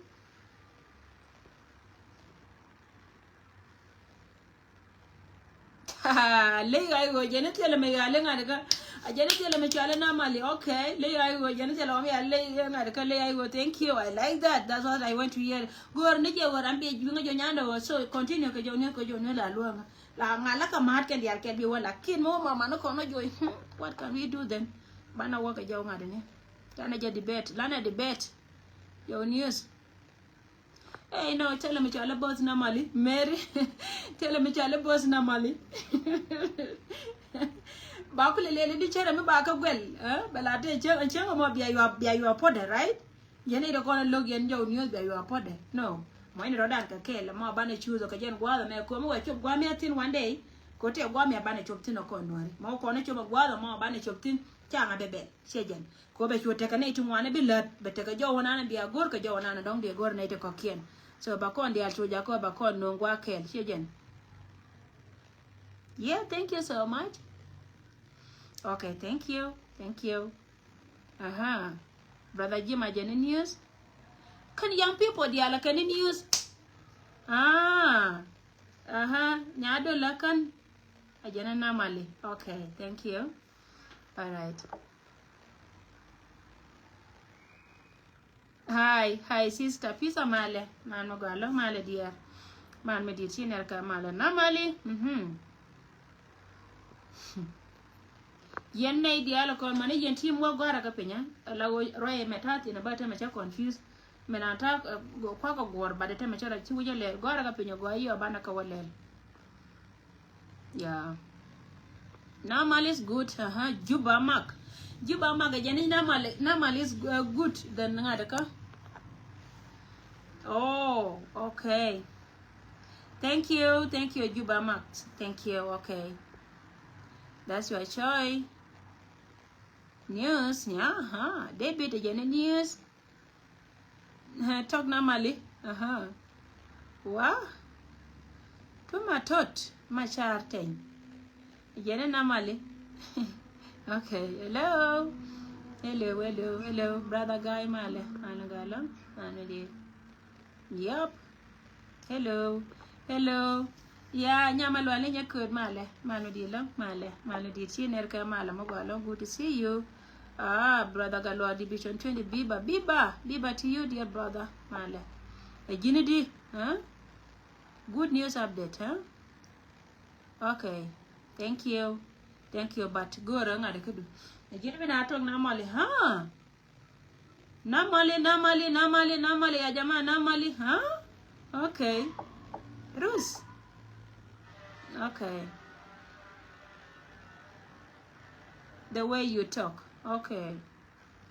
Ley ɣa̱c ɣöö jɛn a thilɛ mi ɣa̱c ley ŋa̱t kä. A jɛn a thilɛ mi cɔal ɛ namali. Okay. Ley ɣa̱c ɣöö jɛn a thilɛ mi ɣa̱c ley ŋa̱t kä, ley ɣa̱c ɣöö, thank you. I like that. That's what I want to hear. Go̱o̱rä ni jɛ ɣöö ram biɛ juiŋä jɔ̱ nyandɛ ɣöö. So continue kɛ jɔ̱ ni, kɛ jɔ̱ ni la luäŋä. La ŋa̱ la kä ma̱a̱t kɛn diaal kɛn bi wä, lakin mi wä mama ni kɔn wä juɔc. Hmm, what can we do then? Banɛ wä kɛ jɔw ŋa̱t ni. Lanɛ jɛ debate, lanɛ debate. Jɔw news. Ey, no, tell me cɔal both namali. Mary. Tell me cɔal both namali. Ba kulɛ lɛl di cɛrɛ mi ba kä guɛl. Eh? Bɛ la te cieŋ, cieŋ mɔ bia yua, bia yua podɛ, right? Yɛn i̱ dee kɔn lo̱k yɛn jɔw news bia yua podɛ. No. Mɔ in rɔdan kɛ kɛɛl mɔ banɛ choose kɛ jɛn gua̱a̱th mɛ komi wɛ cop gua̱a̱th mi a thin one day. Ko tɛ gua̱a̱th mi a banɛ cop thin a kɔn nuɔri. Mɔ kɔn cop a gua̱a̱th mɔ banɛ cop thin. Ca ŋa bɛ bɛl. Ciɛ jɛn. Ko bɛ cu tekɛ nɛy ti ŋuan bi lät. Bɛ tekɛ jɔw nan bia go̱r kɛ jɔw nan dɔŋ bia go̱r nɛy ti kɔkiɛn. So ba kɔn diaal cu jakɔ ba kɔn no̱o̱ŋ gua̱a̱th kɛɛl. Ciɛ jɛn. Yeah, thank you so much. Okay, thank you. Thank you. Aha. Brother Jim a jɛn ni news. Kän young people diaal a kän ni news. Ah. Aha. Nya dol a kän. A jɛn ni namali. Okay, thank you. All right. Hi, hi sister. Pisa malɛ. Man mi gɔaa lɔ malɛ diɛɛr. Man mi diet ci nɛr kɛ malɛ. Namali. Mhm. Yɛn nɛy diaal kɔn mani yɛn tim wä gɔ̱a̱rä kä pinyä. La wä ruac mɛ ta̱a̱ thin bä te mɛ cä confuse. Mɛ na ta̱a̱, eh, kuak kɛ guɔ̱ɔ̱r bat te mɛ cä la ci wi̱cä lɛl gɔ̱a̱rä kä pinyä gɔaa yɔ banɛ kä wä lɛl. Yeah. Namal is good. Uh-huh. Juba Mark. Juba Mark, jɛn ni Namal, Namal is, uh, good than ŋa̱t kä. Oh, okay. Thank you, thank you, Juba Mark. Thank you, okay. That's your choice. News, yeah, uh-huh. David, jɛn ni news. Tɔk namali. Aha. Wa. Tuma tot ma car teny. Jɛn namali. Okay. Hello. Hello, hello, hello. Brother guy malɛ. Malɛ galo. Malɛ di. Yup. Hello. Hello. Ya, nyama lual ni nyɛ kööt malɛ. Manu di lɔ malɛ. Manu di ci ner kɛ malɛ mɔ gɔlɔ. Good to see you. Ah, brother Galwa Division twenty. Biba, biba, biba to you, dear brother. Malɛ. Ɛ jini di, huh? Good news update, huh? Okay. Thank you. Thank you, but go rang ada kedu. Ɛ jini bi na tong na mali, huh? Namali, namali, namali, namali, ya jamaa, namali, huh? Okay. Rus. Okay. The way you talk. Okay.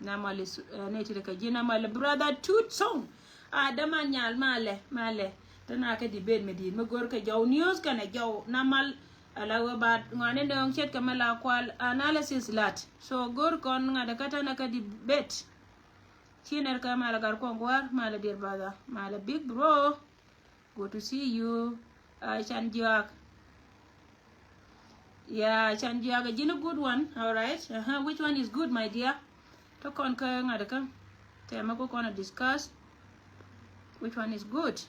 Namali, uh, ne ti ka ji namali, brother Tut Song. Ah, dama nyal malɛ, malɛ. Tana ka debate mi di, mi gor ka jaw news kana jaw namal. Ala wä bat ŋɔni nööŋ ce̱tkɛ mɛ la kual analysis lat. So go̱r kɔn ŋa̱t kä tɛnɛ kä debate. Ci nɛr kä malɛ Gatkuɔŋ Gua̱a̱r, malɛ Diɛr Badha, malɛ Big Bro. Good to see you. Uh, Can Jiak. Yeah, Can Jiak, a ji̱n a good one. All right. Uh-huh. Which one is good, my dear? Tɔ kɔn kä ŋa̱t kä. Tɛmɛ ku kɔn a discuss. Which one is good?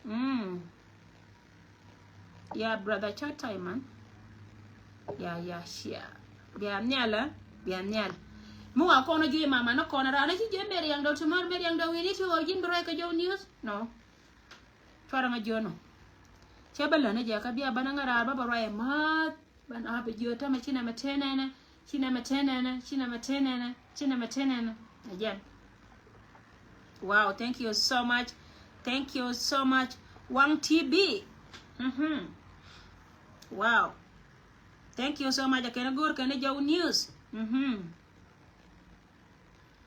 Mm. Ya brother, chat time man. Ya, ya, shia. Bia nhial, eh? Bia nhial. Mi wa kɔn ji̱ mama ni kɔn ran ci ji̱ Mary Yang Dau, tomorrow Mary Yang Dau, we need to go ji̱n bi ruac kä Jɔw news. No. Cuarɛ ŋa ji̱ ɔnɔ. Cɛ bä lä ni jɛ kä bia bä na ŋa raar bä bä ruac ɛ ma̱th. Ban a bi jiö tämɛ ci nɛmɛ tenɛnɛ, ci nɛmɛ tenɛnɛ, ci nɛmɛ tenɛnɛ, ci nɛmɛ tenɛnɛ. Again. Wow, thank you so much. Thank you so much. Waŋ T B. Mm-hmm. Wow. Thank you so much. Kɛn go̱r kɛn Jɔw news. Mm-hmm.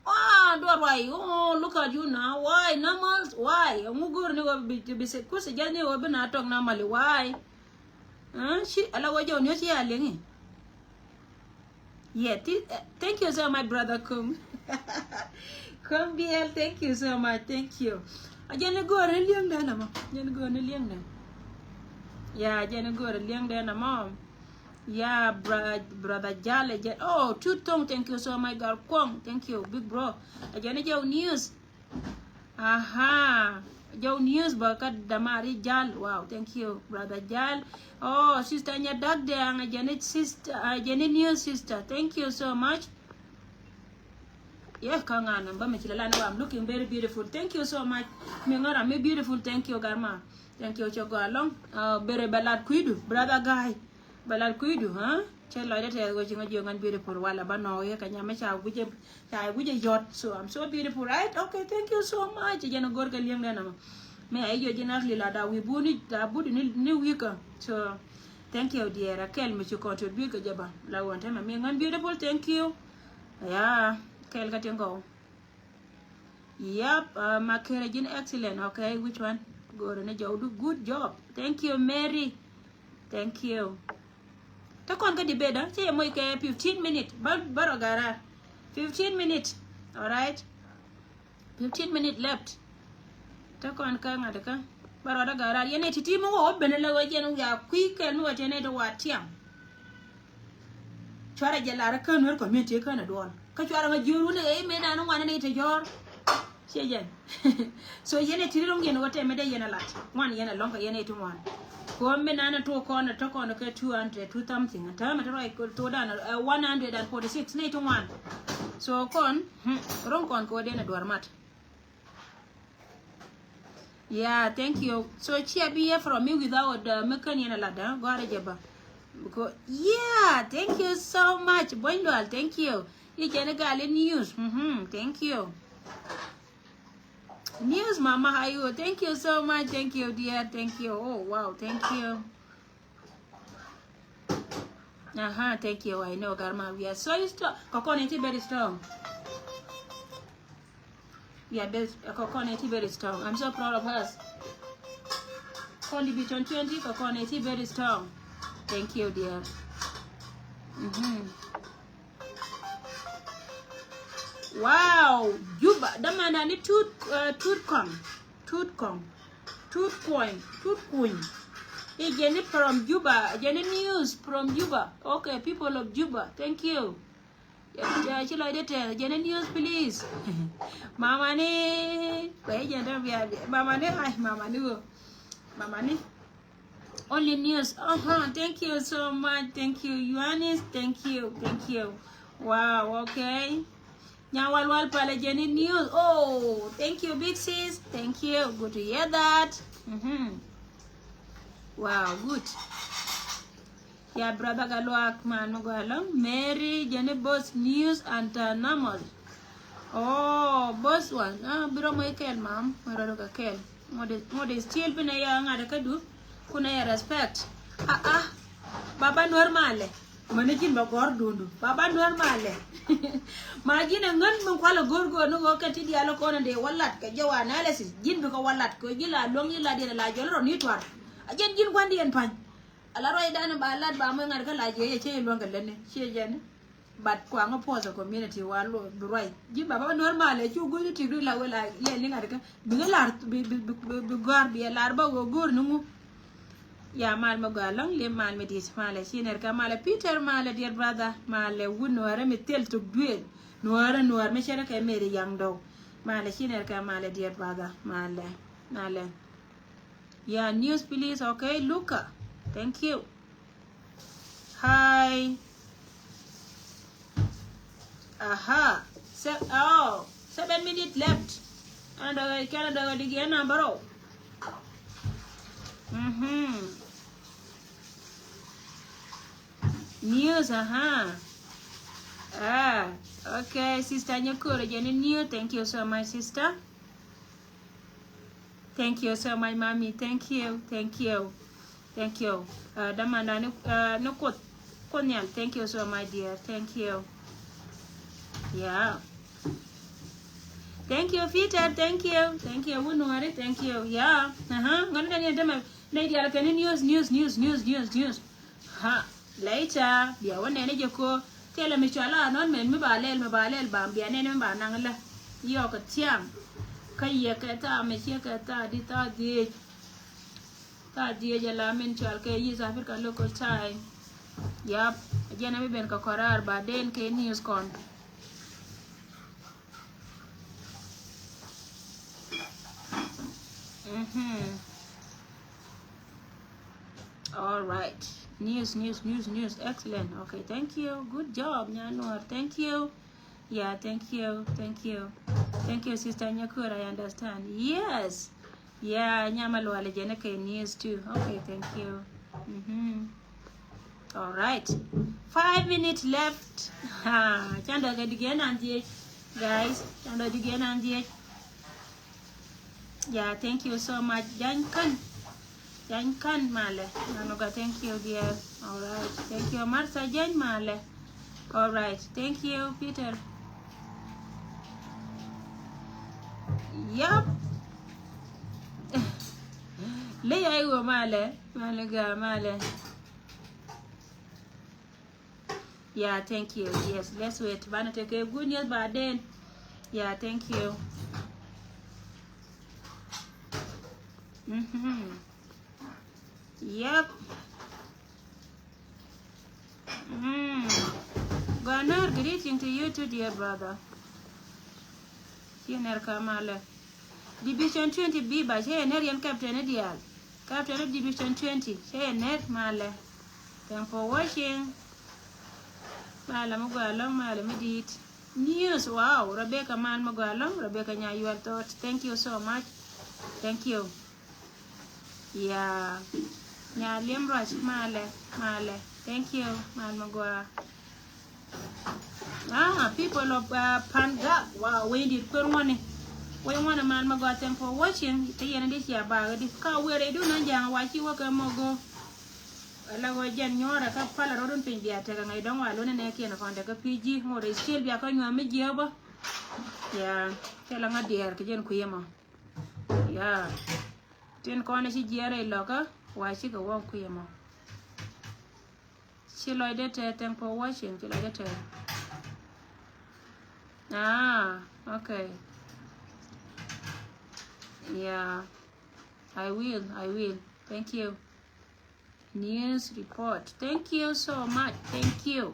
Ah, duar why? Oh, look at you now. Why? Normal? Why? Ŋu go̱r ni wä bi, bi se, kusi jal ni wä bi na tɔk normally. Why? Huh? Ci, ala wä Jɔw ni ci a liŋi. Yeah, thi-, eh, thank you so much, brother Kum. Kum B L, thank you so much. Thank you. A jɛn ni go̱r ni liŋ dɛ na mɔ. Jɛn ni go̱r ni liŋ dɛ. Yeah, jɛn ni go̱r ni liŋ dɛ na mɔ. Yeah, bra-, brother Jal, a jɛn, oh, Tut Thong, thank you so much, Gatkuɔŋ, thank you, big bro. A jɛn ni Jɔw news. Aha, Jɔw news bä kä Damari Jal, wow, thank you, brother Jal. Oh, sister Nyadak Dɛŋ, a jɛn ni sister, a jɛn ni news sister, thank you so much. Yeah, kä ŋa̱n bä mi ci la lan wa, I'm looking very beautiful. Thank you so much. Mi ŋa̱n ram mi beautiful. Thank you, Garma. Thank you, cɛ gɔaa lɔŋ. Uh, bere bɛ lat kui̱du, brother guy. Bɛ lat kui̱du, huh? Cɛ lɔcdä tɛth ɣöö ci ŋä jiök ŋän beautiful wala bä nɔɔk yɛ kɛ nyam mi ca guic, ca guic yɔt. So I'm so beautiful, right? Okay, thank you so much. Jɛn a go̱r kɛ li̱eŋ dɛn ama. Mi a i̱ jiök ji̱n a lil a da wi̱i̱ buni, da buni ni, ni wi̱i̱kä. So thank you, dear. A kɛl mi ci contribute kɛ jɛ ba. La ɣöö ɛn tɛmɛ mi ŋän beautiful, thank you. Yeah, kɛl kä tin gɔw. Yep, uh, Makere ji̱n excellent. Okay, which one? Go̱o̱rä ni Jɔw du, good job. Thank you, Mary. Thank you. Te kɔn kä debate, ah, cɛ yɛ moc kɛ fifteen minute. Bä, bä rɔ garar. Fifteen minute. All right. Fifteen minute left. Te kɔn kä ŋa̱t kä. Bä rɔ dä garar. Yɛn ɛ ti̱ti̱ mi wä wä ben lɛ wä jɛn wä ya kui̱ kɛl mi wä tɛn ɛ te wa tiam. Cuarɛ jɛ lar kä Nuer community kä nɛ duɔl. Kä cuarɛ ŋa jiöör wun ɛ ɣɛy mëë nan ŋuan ni te jɔ̱ɔ̱r. Ciɛ jɛn. So yɛn ɛ ti̱ri ro̱ŋ yɛn wä tɛmɛ dee yɛn ɛ lat. Ŋuan yɛn ɛ lɔ̱ŋ kɛ yɛn ɛ ti ŋuan. Kɛ ɣöö mëë nan ɛ tuɔɔk kɔn ɛ tɔ̱ kɔn kɛ two hundred, two something. Ɛ täämɛ te ruac thokdan ɛ one hundred and forty six ni ti ŋuan. So kɔn, hmm, ro̱ŋ kɔn kɛ wä dee nɛ duɔ̱r mat. Yeah, thank you. So cia bi yɛ from me without, uh, mi kän yɛn a lat, ah, gɔarɛ jɛ ba. Because, yeah, thank you so much. Buɔ̱ny dual, thank you. I̱ jɛn i̱ gal i̱ news. Mm-hmm, thank you. News mama, how are you? Thank you so much. Thank you, dear. Thank you. Oh, wow, thank you. Aha, thank you. I know, Garma. We are so strong. Kɔkɔn iti very strong. We are best. Kɔkɔn iti very strong. I'm so proud of us. Contribution twenty. Kɔkɔn iti very strong. Thank you, dear. Mm-hmm. Wow, Juba. Damanda ni tut, uh, tut kɔŋ. Tut kɔŋ. Tut kuɔny. Tut kuny. I̱ jɛn i̱ from Juba. Jɛn i̱ news from Juba. Okay, people of Juba. Thank you. Ya, ya, ci lɔcdä tɛth. Jɛn i̱ news, please. Mama ni. Kɔɛ jɛn dä bia bia. Mama ni, ay, mama ni wä. Mama ni. Only news. Uh-huh. Thank you so much. Thank you, Yohanes. Thank you. Thank you. Wow, okay. Nyawalwal palɛ jɛn i̱ news. Oh, thank you, big sis. Thank you. Good to hear that. Mm-hmm. Wow, good. Ya brother Galuak man mi gɔaa ɛlɔ̱ŋ. Mary jɛn i̱ both news and, uh, normal. Oh, both one. Ah, bi rɔ moc kɛl mam. Mɛ rɔ rɔ kɛ kɛl. Ŋot is, ŋot is still bi nɛ ya ŋa̱t kä du. Kun nɛ ya respect. Ah, ah. Baba Nuer malɛ. Mäni ji̱n bɛ gɔ̱r dundu. Baba Nuer malɛ. Ma ji̱n ɛ ŋän min kualɛ go̱r go̱r ni ɣöö kɛ ti diaal kɔn in dee wä lat kɛ jɛ wa analysis. Ji̱n bikɛ wä lat kɛ ji̱ la luäŋ ji̱ la diɛn la jɔl rɔ ni tuar. A jɛn ji̱n gua̱ndiɛn pa̱ny. Ala ruacdan ba lat ba mɔ ŋa̱t kä la jiɛ yɛ cɛ iluɔ̱ŋ kɛ lätni ciɛ jɛn. But kuaŋä puɔth ɛ community wa luɔ bi ruac ji̱ baba nuɔ̱r malɛ cu gui̱ni tik ri la wee la yɛ ni ŋa̱t kä bi ŋä lar bi bi bi bi gɔ̱a̱r bi ɛ lar ba wee go̱o̱r ni ŋu. Ya mal mi gɔaa lɔŋ liep mal mi di̱i̱t malɛ ci nɛr kɛ malɛ Peter malɛ dear brother malɛ wun nuɔrɛ mi thil tuk duëël nuɔrɛ nuɔr mi cɛrɛ kɛ meri yaŋ dɔw. Malɛ ci nɛr kɛ malɛ dear brother malɛ malɛ. Yeah, news please. Okay, Luca. Thank you. Hi. Aha. Se oh, seven minutes left. Ɛn dɔgɛ kɛn dɔgɛ digɛ number o. Mhm. News, aha. Ah, okay, sister Nyakoro, jɛn ni news. Thank you so much, sister. Thank you so much, mommy. Thank you, thank you, thank you. Uh, damanda ni uh, ni Kuoth Kuoth Nhial. Thank you so much, dear. Thank you. Yeah. Thank you, Peter. Thank you, thank you. Wun nuɔri. Thank you. Yeah. Uh huh. Ŋɔni dani ɛn tämɛ nɛy diaal kɛn ni news, news, news, news, news, news. Ha, later bia wä nɛn jɛ ko. Thilɛ mi cɔal a nɔn mɛn mi ba lɛl, mi ba lɛl ba bia nɛn mi ba naŋ lɛ. Yɔk kɛ thiaŋ. Kä yɛ kɛ thaa mi ciɛ kɛ thaa di thaa dhiec. Thaa dhiec ala min cɔal kɛ East Africa Local Time. Yap, jɛn mi ben kɛ kɔrar ba den kɛ news kɔn. Mhm. All right. News, news, news, news. Excellent. Okay, thank you. Good job, Nyanuar. Thank you. Yeah, thank you. Thank you. Thank you, Sister Nyakur. I understand. Yes. Yeah, Nyamaluale Jeneke news too. Okay, thank you. Mm-hmm. All right. Five minutes left. Ha, canda kɛ digɛ nan diɛ. Guys, canda digɛ nan diɛ. Yeah, thank you so much. Jany Kan. Jany Kan malɛ. Nanoga, thank you, dear. All right. Thank you, Martha Jany malɛ. All right. Thank you, Peter. Yep. Ley ay wo malɛ. Malɛ ga malɛ. Yeah, thank you. Yes, let's wait. Banɛ tekɛ good news baden. Yeah, thank you. Mm-hmm. Yep. Mm. Gɔnor, greeting to you too, dear brother. Ci nɛr ka malɛ. Division twenty B ba cɛ yɛ nɛr yɛn captain ni diaal. Captain ni Division twenty cɛ yɛ nɛr malɛ. Thank for watching. Malɛ mi gɔaa lɔŋ, malɛ mi diit. News, wow, Rebecca man mi gɔaa lɔŋ, Rebecca Nyayual Thot. Thank you so much. Thank you. Yeah. Nya liɛm ruac malɛ, malɛ. Thank you, mal mi gɔaa. Ah, people of uh, Pangak. Wow, wec dit kuer ŋuɔni. Wec ŋuɔni mal mi gɔaa, thank for watching. Te yɛn di cia bak di. Ka wer idu nan jaŋ wa ci wä kɛ mɔ go. Ala gɔ jɛn nyuɔrɛ ka pala rɔdun piny bia tekɛ ŋa̱c dɔŋ wa luni nɛ kiɛn kɔn tekɛ P G. Ŋuɔrɛ cil bia ka nyuɔm mi jiɛ bä. Yeah. Te la ŋa diɛɛr kɛ jɛn kuiɛ mɔ. Yeah. Tin kɔn ci jiɛɛrɛ ilɔkä wa cikɛ wä kuiɛ mɔ. Ci lɔcdɛ tɛ, thank for watching, ci lɔcdɛ tɛ. Ah, okay. Yeah. I will, I will. Thank you. News report. Thank you so much. Thank you.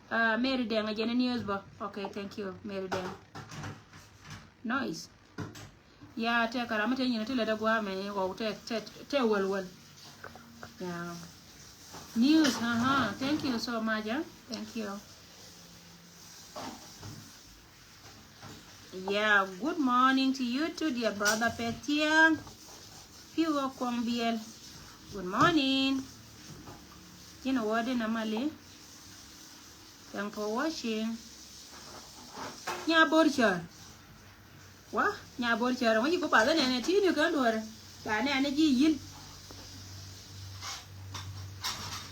Uh, Mary Deng, a jɛn news bä. Okay, thank you, Mary Deng. Noise. Ya, te karam te nyina te lɛ de gua mɛ, wow, te, te, te wel wel. Ya. News, aha, thank you so much, eh? Thank you. Yeah, good morning to you too, dear brother Petia. Piuga Kuɔŋ Biɛl. Good morning. Jin a word in Amali. Thank for watching. Nya bor char. Wa, nya bor char. Wa yi ko pa ne ne ti ni kan duar. Ba ne ne ji yin.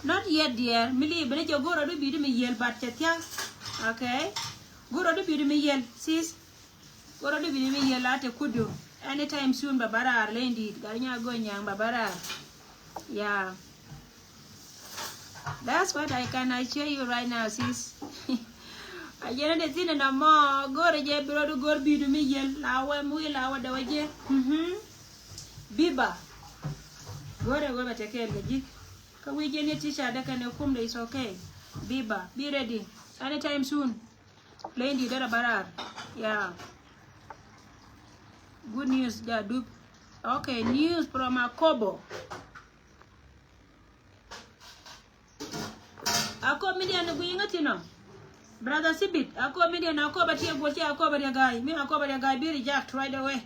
Not yet, dear. Mi li bene jɛ go̱r adu bidi mi yel bat cɛ thiak. Okay. Go̱r adu bidi mi yel, sis. Go̱r adu bidi mi yel a te kudu. Anytime soon ba barar lɛ indi. Gari nya go nyang ba barar. Yeah. That's what I can assure you right now, sis. A jɛn a de thin in a mɔ go̱r a jɛ bi rɔdu go̱r bidu mi yel la wɛ mi wi la wɛ dɛ wɛ jɛ. Mhm. Biba. Go̱r a go̱r bɛ tɛ kɛɛl kɛ ji̱. Kä wi̱c jɛ ni teacher dɛ kɛn ɛ kum dɛ is okay. Biba, be ready anytime soon. Leny di dara barar. Yeah. Good news ja dup. Okay, news from Akobo. Ako Midian ni gui ŋa tino. Brother Sibit, ako Midian, ako ba tie gol tie, ako ba tie gai. Mi ako ba tie gai bi reject right away.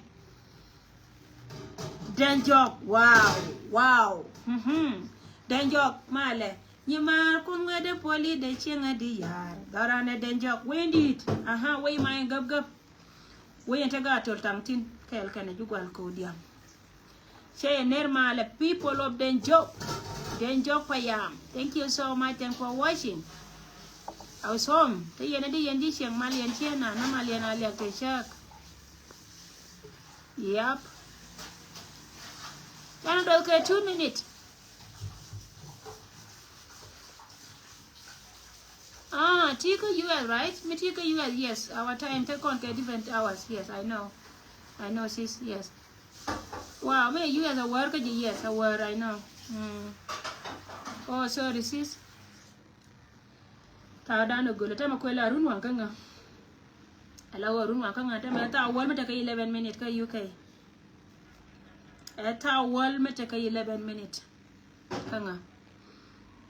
Denjok, wow, wow. Mhm. Denjok, male. Nyi mar kun ŋuɛ de poli de cieŋ a di yar. Dɔran de Denjok, wendit. Aha, wei ma in gap gap. Wei in te ga tol tang tin. Kɛɛl kɛnɛ ju gwal ko diam. Cɛ yɛ ner malɛ, people of Denjok. Denjok Payam. Thank you so much. Thank for watching. I was home. Te yɛn a di yɛn di cieŋ mal yɛn ciɛ na, na mal yɛn a liak te cak. Yep. Can I do okay two minutes? Ah, ti kä U S, right? Mi ti kä U S, yes. Our time te kɔn kɛ different hours. Yes, I know. I know, sis. Yes. Wow, mi U S a wär kä ji̱, yes, a wär, I know. Mm. Oh, sorry, sis. Thaw dan a gol, tɛmɛ kuɛ la run waŋ kä ŋa. Ala wä run waŋ kä ŋa, tɛmɛ thaw wäl mi tekɛ eleven minute kä U K. Ɛ thaw wäl mi tekɛ eleven minute kä ŋa.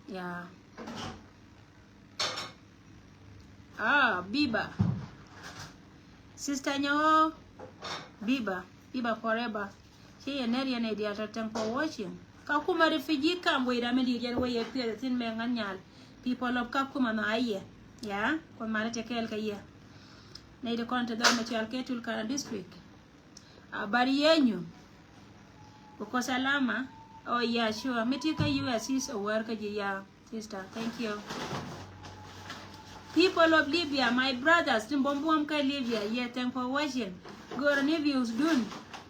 Yeah. Ah, Biba. Sister Nyɔɔ, Biba, Biba forever. Ci yɛ ner yɛn idial tɔ tɛŋ for watching. Ka kuma refugee camp wei ram idial yɛn wei yɛ piɛth thin mɛ ŋan nyal. People of Kakuma ma ayɛ. Ya, kun mali te kɛɛl kɛ yɛ. Nɛ idi kɔn te dhɔr mɛ cual kɛ Turkana district. A bar yɛ nyu. Because alama, oh yeah, sure. Mi ti kä U S is a wär kä ji̱ ya. Sister, thank you. People of Libya, my brothers, tin buɔm buɔm kä Libya, yeah, thank for watching. Gör ni views dun.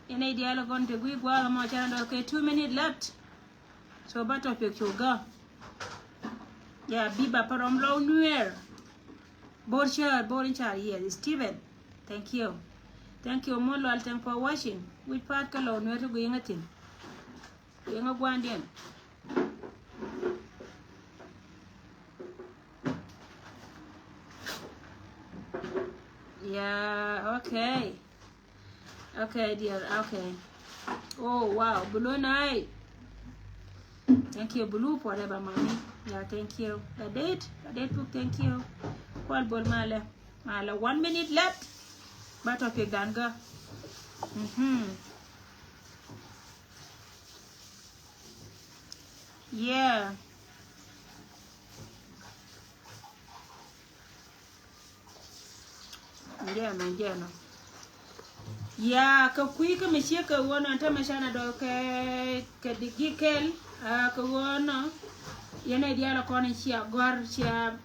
Yɛn a idial gɔn te gui gua̱a̱th mɔ cɛ na dɔl kɛ two minute left. So ba topic cu gä. Yeah, Biba Parom Low Nuer. Bor Char, Bor in Char, yes, Steven. Thank you. Thank you, Molwal, thank for watching. Which part kä Low Nuer ti gui ŋä thin? Yɛn a guandiɛn. Yeah, okay. Okay, dear, okay. Oh, wow, Blue Night. Thank you, Blue, forever, mommy. Yeah, thank you. The date, the date book, thank you. Kual bol male. Male, one minute left. Ba topic dan ga. Mm-hmm. Yeah. Jɛnɔ, jɛnɔ. Ya, kɛ kui̱ kä mi ciek kɛ ɣöö nɔ, ɛn tämɛ canɛ dɔ̱ kɛ, kɛ di gi̱ kɛl, a, kɛ ɣöö nɔ, yɛn ɛ diaal kɔn cia gɔ̱r, cia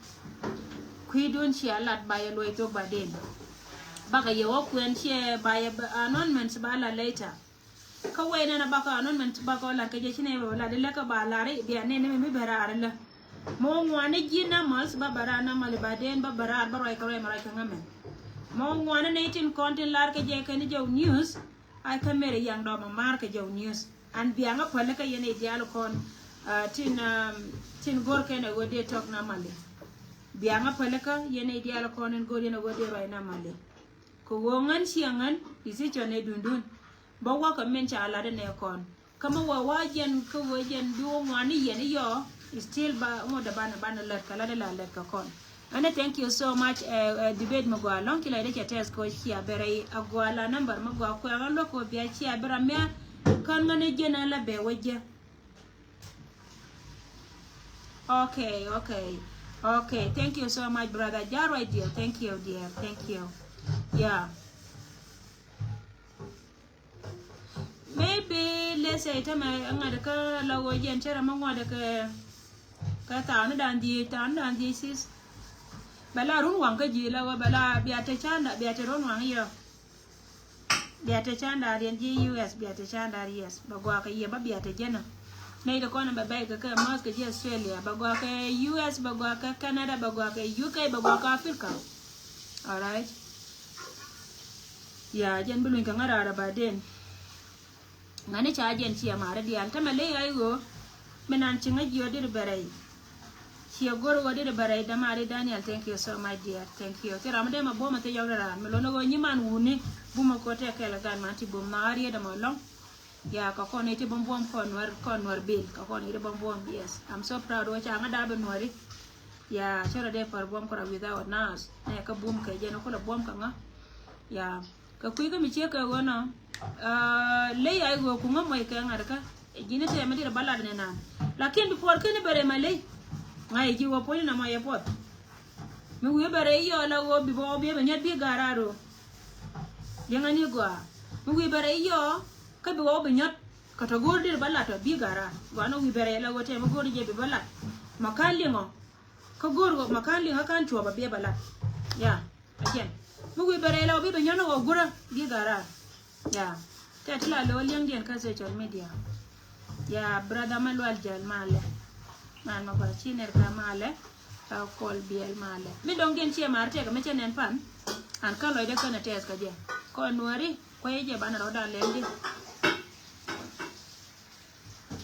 kui̱dun cia lat ba yɛ luɔc thok ba den. Bakɛ yɛ wä kuɛn ciɛ ba yɛ announcements ba la later. Kä wee nɛn a bakɔ anɔn mɛn bakɔ lar kɛ jɛ ci nɛ bɛ lar di lɛ kä ba lar i bia nɛn mi bɛ raar lɛ. Mɔ ŋuani ji̱ namals ba bɛ raar namal i ba den ba bɛ raar ba ruac kɛ ruac ma ruac kɛ ŋa mɛn. Mɔ ŋuani nɛ tin kɔn tin lar kɛ jɛ kɛn jɛ news. Ai kä mɛrɛ yaŋ dɔm a mar kɛ jɛ news. An bia ŋa päl kä yɛn i dial kɔn, ah, tin, ah, tin gor kɛn a wä dee tɔk namal i. Bia ŋa päl kä yɛn i dial kɔn in gor yɛn a wä dee ruac namal i. Kɛ ɣöö ŋän ciɛ ŋän decision ɛ dundun. Bä wäkɛ min ca lat inɛ kɔn. Kä mi wä wä jɛn kä ɣöö jɛn bi wä ŋuan ni yɛn iyɔ. Still ba ŋot dɛ banɛ banɛ lät kɛ lat ila lät kɛ kɔn. Ɛnɛ thank you so much, eh, eh, debate mi gɔaa lɔ̱ŋ ci la ide cɛ tɛth kɛ cia bɛ rɛy a gɔaa la number mi gɔaa kuɛ ŋän luäk kɛ bia cia bɛ ram mia. Kän ŋän ijɛn ala bɛ wä jɛ. Okay, okay. Okay, thank you so much, brother. Ja, right, dear. Thank you, dear. Thank you. Yeah. Maybe, let's say, tama ŋa̱t kä la wä jɛn cɛ ram ŋa̱t kä, kä thaani dan di, thaani dan di sis. Bɛ la run waŋ kä ji̱ la wä, bɛ la bia te canda, bia te run waŋ yɔ. Bia te canda riɛn ji̱ U S, bia te canda, yes. Bɛ gɔaa kä yɛ ba bia te jɛn a. Nɛy ti kɔn bɛ bɛy kɛ kɛ mɔth kɛ ji̱ Australia, bɛ gɔaa kɛ U S, bɛ gɔaa kɛ Canada, bɛ gɔaa kɛ U K, bɛ gɔaa kɛ Africa. Alright. Ya, jɛn bi luny kɛ ŋa̱ raar ɛ ba den. Ŋa̱ni ca jɛn ciɛ ma̱a̱ri diaal tämɛ ley ay ɣöö. Mi nan ci ŋäc jiɔ dit bɛ rɛy. Ciɛ go̱r ɣöö dit bɛ rɛy däma di Daniel, thank you so much dear, thank you. Thil ram mi dee ma buɔ̱m a thil yɔk di raar mi lon ɣöö nyi man wuni. Bum a ko̱t tɛk kɛl a gan man ti bum nhɔaar yet däma lɔŋ. Ya, kɛ kɔn iti bum buɔ̱m kɔn nuɛr, kɔn nuɛr bil kɛ kɔn iti bum buɔ̱m. Yes, I'm so proud ɣöö ca ŋä daa bi nuɛri. Ya, cɛ rɔ dee pär buɔ̱m kura without nas. Nɛ kä bum kɛ jɛn kulɛ buɔ̱m kɛ ŋä. Ya. Kɛ kui̱ kä mi ciek kɛ ɣöö nɔ, ah, ley a i̱ ɣöö kuŋä mɔc kɛ ŋa̱t kä. Ji̱n i̱ tɛmɛ dirɛ ba lat ni naan. Lakin bi puɔr keni bɛ rɛm a ley. Ŋa̱c ji̱ wä puɔ̱ny nɔmɔ yɛ puɔth. Mi wi̱i̱ bɛ rɛy yɔɔ la ɣöö bi bɛ wä biɛ bɛ nyɔt bi ga̱a̱r a ro̱o̱. Liɛŋɛ ni gɔaa. Mi wi̱i̱ bɛ rɛy yɔɔ kä bi wä bi nyɔt. Kɛ tɔ go̱o̱r dirɛ ba lat tɔ bi ga̱a̱r a. Gɔaa ni wi̱i̱ bɛ rɛy la ɣöö tɛmɛ go̱o̱r jɛ bi bä lat. Ma ka̱n liɛŋɔ. Kä go̱o̱r ɣöö ma ka̱n liŋ kä ka̱n cuɔp a biɛ bɛ lat. Ya, a jɛn. Mi wi̱i̱ bɛ rɛy la wä bi bɛ nyɔn ɣöö gurä bi ga̱raar. Ya. Tɛ ti la lo̱ liɛŋdiɛn kä social media. Ya, brother ma lual jäl malɛ. Man ma gɔaa ci ner ka malɛ. Ka kɔl biɛl malɛ. Mi dɔŋ diɛn ciɛ mar tɛk mi cɛ nɛn pan. An kä lɔcdɛ känɛ tɛth kä jɛ. Kɔn nuɔri kuɛ jɛ banɛ rɔdan lɛl di.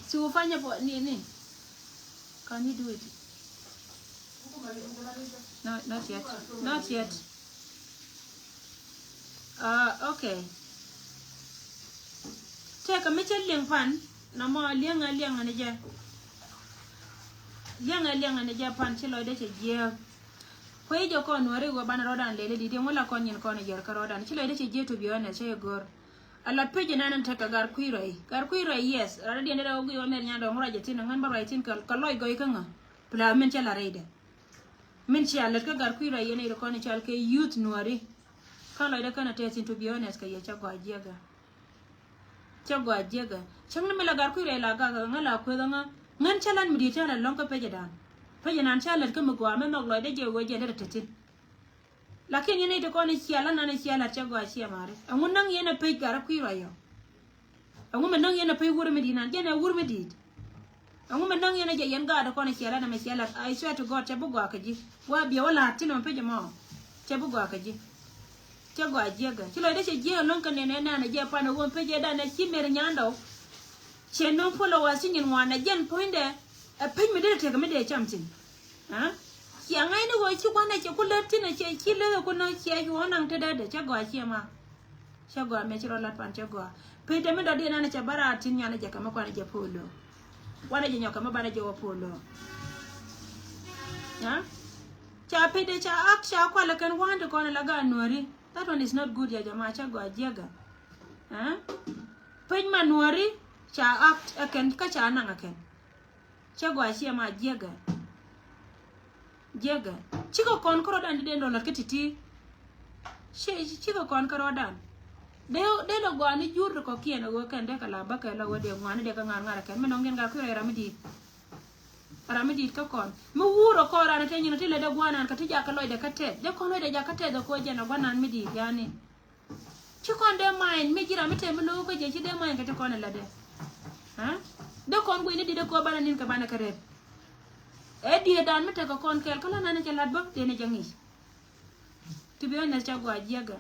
Si ufanye po nini? Can you do it? No, not yet. Not yet. Ah, okay. Tɛk mi cɛ liŋ pan. Nɔmɔ liɛŋ a liɛŋ ni jɛ. Liɛŋ a liɛŋ ni jɛ pan ci lɔcdɛ cɛ jiɛɛk. Kuɛ jɛ kɔn nuɔri wä banɛ rɔdan lɛli di di ŋula kɔn nyin kɔn jɛr kä rɔdan ci lɔcdɛ cɛ jiɛɛk, to be honest, cɛ gör. A la page nan tekɛ gar kui̱ rɔy. Gar kui̱ rɔy, yes. Rara diɛn dee rɛ wä guiy wä mɛr nyan dɔŋ rɔy jɛ thin ŋän bä rɔy thin kɛ lɔc gɔy kä ŋä. Pla min cɛ la rɛydɛ. Min cia lät kä gar kui̱ rɔy yɛn iri kɔn ical kɛ youth nuɔri. Kä lɔcdɛ känɛ tɛth thin, to be honest, kɛ yɛ cɛ gɔaa jiɛkɛ. Cɛ gɔaa jiɛkɛ. Cäŋ ni mi la gar kui̱ rɔy la gak ŋä la kueth ŋä. Ŋän cɛ lan mi di̱i̱t cɛ la lɔŋ kä page dan. Page nan cɛ lät kä mi gɔaa mɛ nhɔk lɔcdɛ jɛ wee jɛ lät tɛ thin. Lakin yɛn i̱ ti kɔn i̱ ciɛ la nan i̱ ciɛ la cɛ gɔaa ciɛ mari. Ɛŋu näŋ yɛn ɛ pec gat rɛ kui̱ ruac yɔ. Ɛŋu mi näŋ yɛn ɛ pec wur mi di̱i̱t nan jɛn ɛ wur mi di̱i̱t. Ɛŋu mi näŋ yɛn ɛ jɛ yɛn gaat ɛ kɔn i̱ ciɛ la nan i̱ ciɛ la, I swear to God, cɛ bi gɔaa kɛ ji̱. Wa biɛ wä la̱a̱t ti nɔmɔ pec ɛmɔ. Cɛ bi gɔaa kɛ ji̱. Cɛ gɔaa jiɛkɛ. Ci lɔcdɛ cɛ jiɛk ɛlɔ̱ŋ kɛ nɛn ɛ nan ɛ jɛ pan ɛ ɣöö pec ɛ dan ɛ ci mer nyandɔ. Cɛ nööŋ followers ci nyin ŋuan ɛ jɛn puɔ̱nydɛ. Ɛ pec mi dee tɛk mi dee cam thin. Cia ŋa̱c ni ɣöö ci gua̱n ɛ cɛ ku lät thin ɛ cɛ ci lät ɛ ku nä ciɛ cuɔ naŋ te dee dee cɛ gɔaa ciɛ ma. Cɛ gɔaa mɛ ci rɔ lat pan cɛ gɔaa. Pec dee mi dɔ̱diɛn ɛn ɛ cɛ bä raar thin nyuan ɛ jɛ kɛ mi kuan ɛ jɛ polo. Kuan ɛ jɛ nyɔk kɛ mi banɛ jɛ wä polo. Ca pec dee ca ak ca kualɛ kɛn wa̱a̱n ti kɔn ɛ la gaa nuɔ̱ri. That one is not good ya jama, cɛ gɔaa jiɛkɛ. Pec ma nuɔri ca act ɛ kɛn kä ca naŋ ɛ kɛn. Cɛ gɔaa ciɛ ma jiɛkɛ. Jiɛkɛ. Cikɛ kɔn kärɔ̱dan di den dɔlɔt kä ti̱ti̱. Ci, cikɛ kɔn kärɔ̱dan. Dee, dee lɛ gɔaa ni jur ti kɔ̱kiɛn ɛ ɣöö kɛn dee kɛ la bäkɛ la ɣöö dee ŋuani dee kɛ ŋa̱r ŋa̱r ɛ kɛn. Mi nɔŋ diɛn gat kui̱ rɛy ram mi di̱i̱t. Ram mi di̱i̱t kä kɔn. Mi wuur ɛ kɔn ran ɛ te nyin ɛ ti lɛ dee gua̱a̱r nan kɛ ti jakä lɔcdɛ kä tɛth. Dee kɔn lɔcdɛ jakä tɛth ɛ kɛ ɣöö jɛn ɛ gua̱a̱r nan mi di̱i̱t yani. Ci kɔn dee ma̱a̱ny mi ji̱ ram mi tɛm mi lo̱o̱k kä jɛ ci dee ma̱a̱ny kɛ ti kɔn ɛ latdɛ. Dee kɔn guiy ni di̱t ɛ köö banɛ ni̱n kɛ banɛ kɛ rɛp. Ɛ diee dan mi tekɛ kɔn kɛɛl kä la nanɛ cɛ lat bä dee ni jɛ ŋi̱i̱c. To be honest, cɛ gɔaa jiɛkɛ.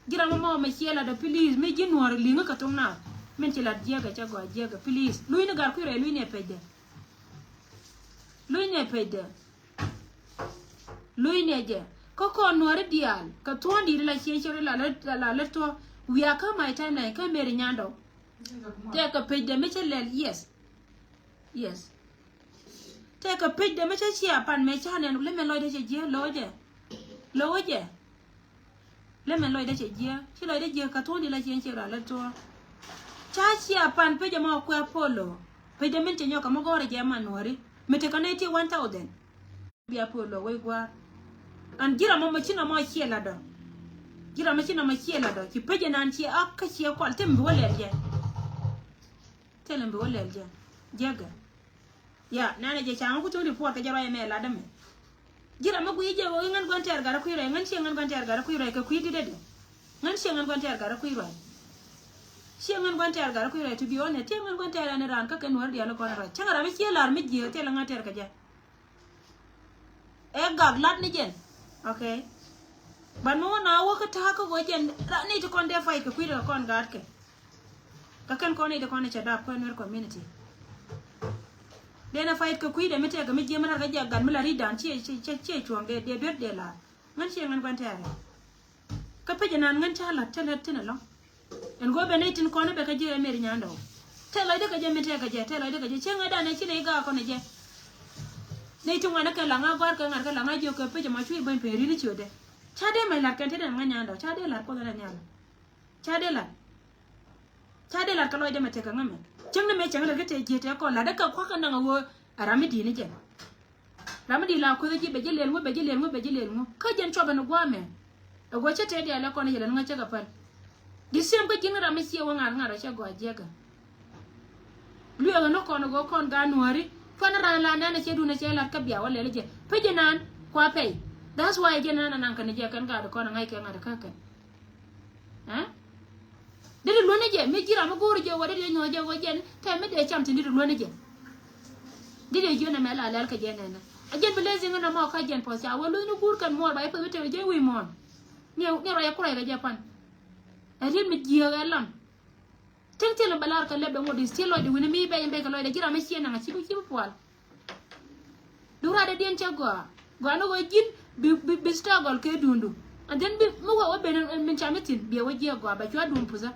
Ji̱ ram mɔ mɛ ciɛ latdɛ, please, mi ji̱ nuɔ̱ɔ̱r li̱ŋä kɛ tum na. Min ci lat jiɛkɛ, cɛ gɔaa jiɛkɛ, please. Luny ni gar kui̱ rɛy luny ni ɛ pecdɛ. Luny ni ɛ pecdɛ. Luny ni ɛ jɛ. Kä kɔn nuɔ̱ɔ̱ri diaal kɛ thuɔ̱ɔ̱n di̱i̱t la ciɛ cɛ ri la lät, la lät thuɔ̱ɔ̱. Wiaa kä my timeline kä Mary Nyandɔw. Tɛkɛ pecdɛ mi cä lɛl, yes. Yes. Tɛkɛ pecdɛ mi cä cia pan mɛ ca nɛn lɛ mɛ lɔcdɛ cɛ jiɛ lɔcdɛ. Lɔcdɛ. Lɛ mɛ lɔcdɛ cɛ jiɛ. Ci lɔcdɛ jiɛ kɛ thuɔ̱ɔ̱n di la ciɛ cɛ ri la lät thuɔ̱ɔ̱. Ca cia pan pecdɛ mɔ kuɛ polo. Pecdɛ min cɛ nyɔk kɛ mɔ gɔ̱rɛ jɛ man nuɔ̱ri. Mi tekɛ nɛ ti one thousand. Bia puɔl lɔ wec gua̱a̱r. An ji̱ ram mɔ ci nɔmɔ ciɛ latdɔ. Ji̱ ram mɔ ci nɔmɔ ciɛ latdɔ. Ci pecɛ nan ciɛ ak kä ciɛ kual, thil mi bi wä lɛl jɛ. Thil mi bi wä lɛl jɛ. Jiɛkɛ. Ya, nanɛ jɛ ca ŋä ku thuŋ report kɛ jɛ ruac ɛmɛ latdä mɛ. Ji̱ ram mɔ guiy jɛ wä ŋän gua̱n tɛɛr gat rɛ kui̱ ruac, ŋän ciɛ ŋän gua̱n tɛɛr gat rɛ kui̱ ruac kɛ kui̱ di̱t dee. Ŋän ciɛ ŋän gua̱n tɛɛr gat rɛ kui̱ ruac. Ciɛ ŋän gua̱n tɛɛr gat kui̱ rɛy, to be honest, ciɛ ŋän gua̱n tɛɛr ɛn raan kä kɛ nuɔ̱ɔ̱r diaal kɔn rɛy. Cäŋ ram mi ciɛ lar mi jiɛ thilɛ ŋa̱ tɛɛr kɛ jɛ. Ɛ gak lat ni jɛn. Okay. But mi wä na wä kä ta̱a̱ kä ɣöö jɛn ran ni ti kɔn dee fight kɛ kui̱ rɛy kɔn gaat kɛ. Kä kɛn kɔn ni ti kɔn ni cɛ dap kɔn nuer community. Dee na fight kɛ kui̱ dee mi tɛɛk kɛ mi jiɛ mi lar kɛ jɛ gat mi la ri̱dan ciɛ ciɛ ciɛ cuɔ̱ŋ dee dee duer dee lar. Ŋän ciɛ ŋän gua̱n tɛɛr. Kä pec inan ŋän ca la̱t cä lät tin ɛlɔ̱ŋ. Ɛn go̱o̱p ɛ nɛy tin kɔn ɛ bɛ kä ji̱ ɛ mɛr nyandɛ ɔ. Tɛl lɔcdä kɛ jɛ min tɛk kɛ jɛ, tɛl lɔcdä kɛ jɛ. Cieŋ ɛ danɛ ci nɛy gaak kɔn ɛ jɛ. Nɛy ti ŋuan ɛ kɛ laŋ a gɔ̱a̱r kɛ ŋa̱t kɛ laŋ a jiök kɛ pec ɛmɔ cuc beny peny ri̱n ciötdɛ. Ca dee mɛc la̱t kɛn ti dɛn ŋä nyandɛ ɔ, ca dee la̱t Kuoth ɛ nhial. Ca dee la̱t. Ca dee la̱t kɛ lɔcdä mɛ tɛk kɛ ŋä mɛ. Cieŋ ni mɛ cieŋ lät kä tɛ ji̱ tɛ kɔn la̱t ɛ kɛ kua̱k kɛ naŋ ɛ ɣöö ɛ ram mi di̱i̱t ni jɛ. Ram mi di̱i̱t la kueth ji̱ bɛ ji̱ lel ŋu, bɛ ji̱ lel ŋu, bɛ ji̱ lel ŋu. Kä jɛn cuɔp ɛn gua̱a̱mɛ. Ɛ guɔ cä tëë diaal ɛ kɔn yɛ lɛn ŋäcä kɛ päl. Di same kä ji̱n ram mi ciɛ wä ŋa̱r ŋa̱r ɔ cɛ gɔaa jiɛkä. Lueek ɛn ɔ kɔn ɛ guɔ kɔn gaat nuääri. Cuan ran la nɛn ɛ cɛ dun ɛ cɛ lat kä bia wä lɛl jɛ. Pec jɛ naan kua pɛy. That's why jɛ naan ɛ naŋ kɛn jɛ kɛn gaat ɛ kɔn ɛ ŋa̱c kɛ ŋa̱t ɛ kä kɛn. Ɛ? Dee ti luɔ̱n ni jɛ, mi ji̱ ram mi go̱o̱r jɛ wä, dee ti nyuɔ̱th jɛ wä jɛn, tɛm mi dee cam thi̱n dee ti luɔ̱n ni jɛ. Dee ti jiön ɛmɛ la lɛl kɛ jɛ nɛnɛ. A jɛn bi lɛ ziŋ ɛn ɛmɔ kä jɛn puɔth ca wä luɔ̱n ni guur kɛn muɔɔr ba jɛ puɔth bi tɛm jɛ wi̱i̱ muɔ̱ɔ̱n. Ni, ni rɔy ɛ kurɛ kɛ jɛ pan. Ɛ riet mi jiääk ɛ lam. Tin thil bɛ lar kɛ lɛp dɔŋ wä di thil lɔcdɛ wi̱ni mi bɛc bɛc kɛ lɔcdɛ ji̱ ram mi ciɛ naŋ a ci bi ci bi pual. Duŋ radɛ diɛn cɛ gɔaa. Gɔaa ni ɣöö ji̱n bi, bi, bi struggle kɛ duundu. And then bi mi wä wä ben min ca mi thin biɛ wä jiɛ gɔaa bɛ cua duun puthä.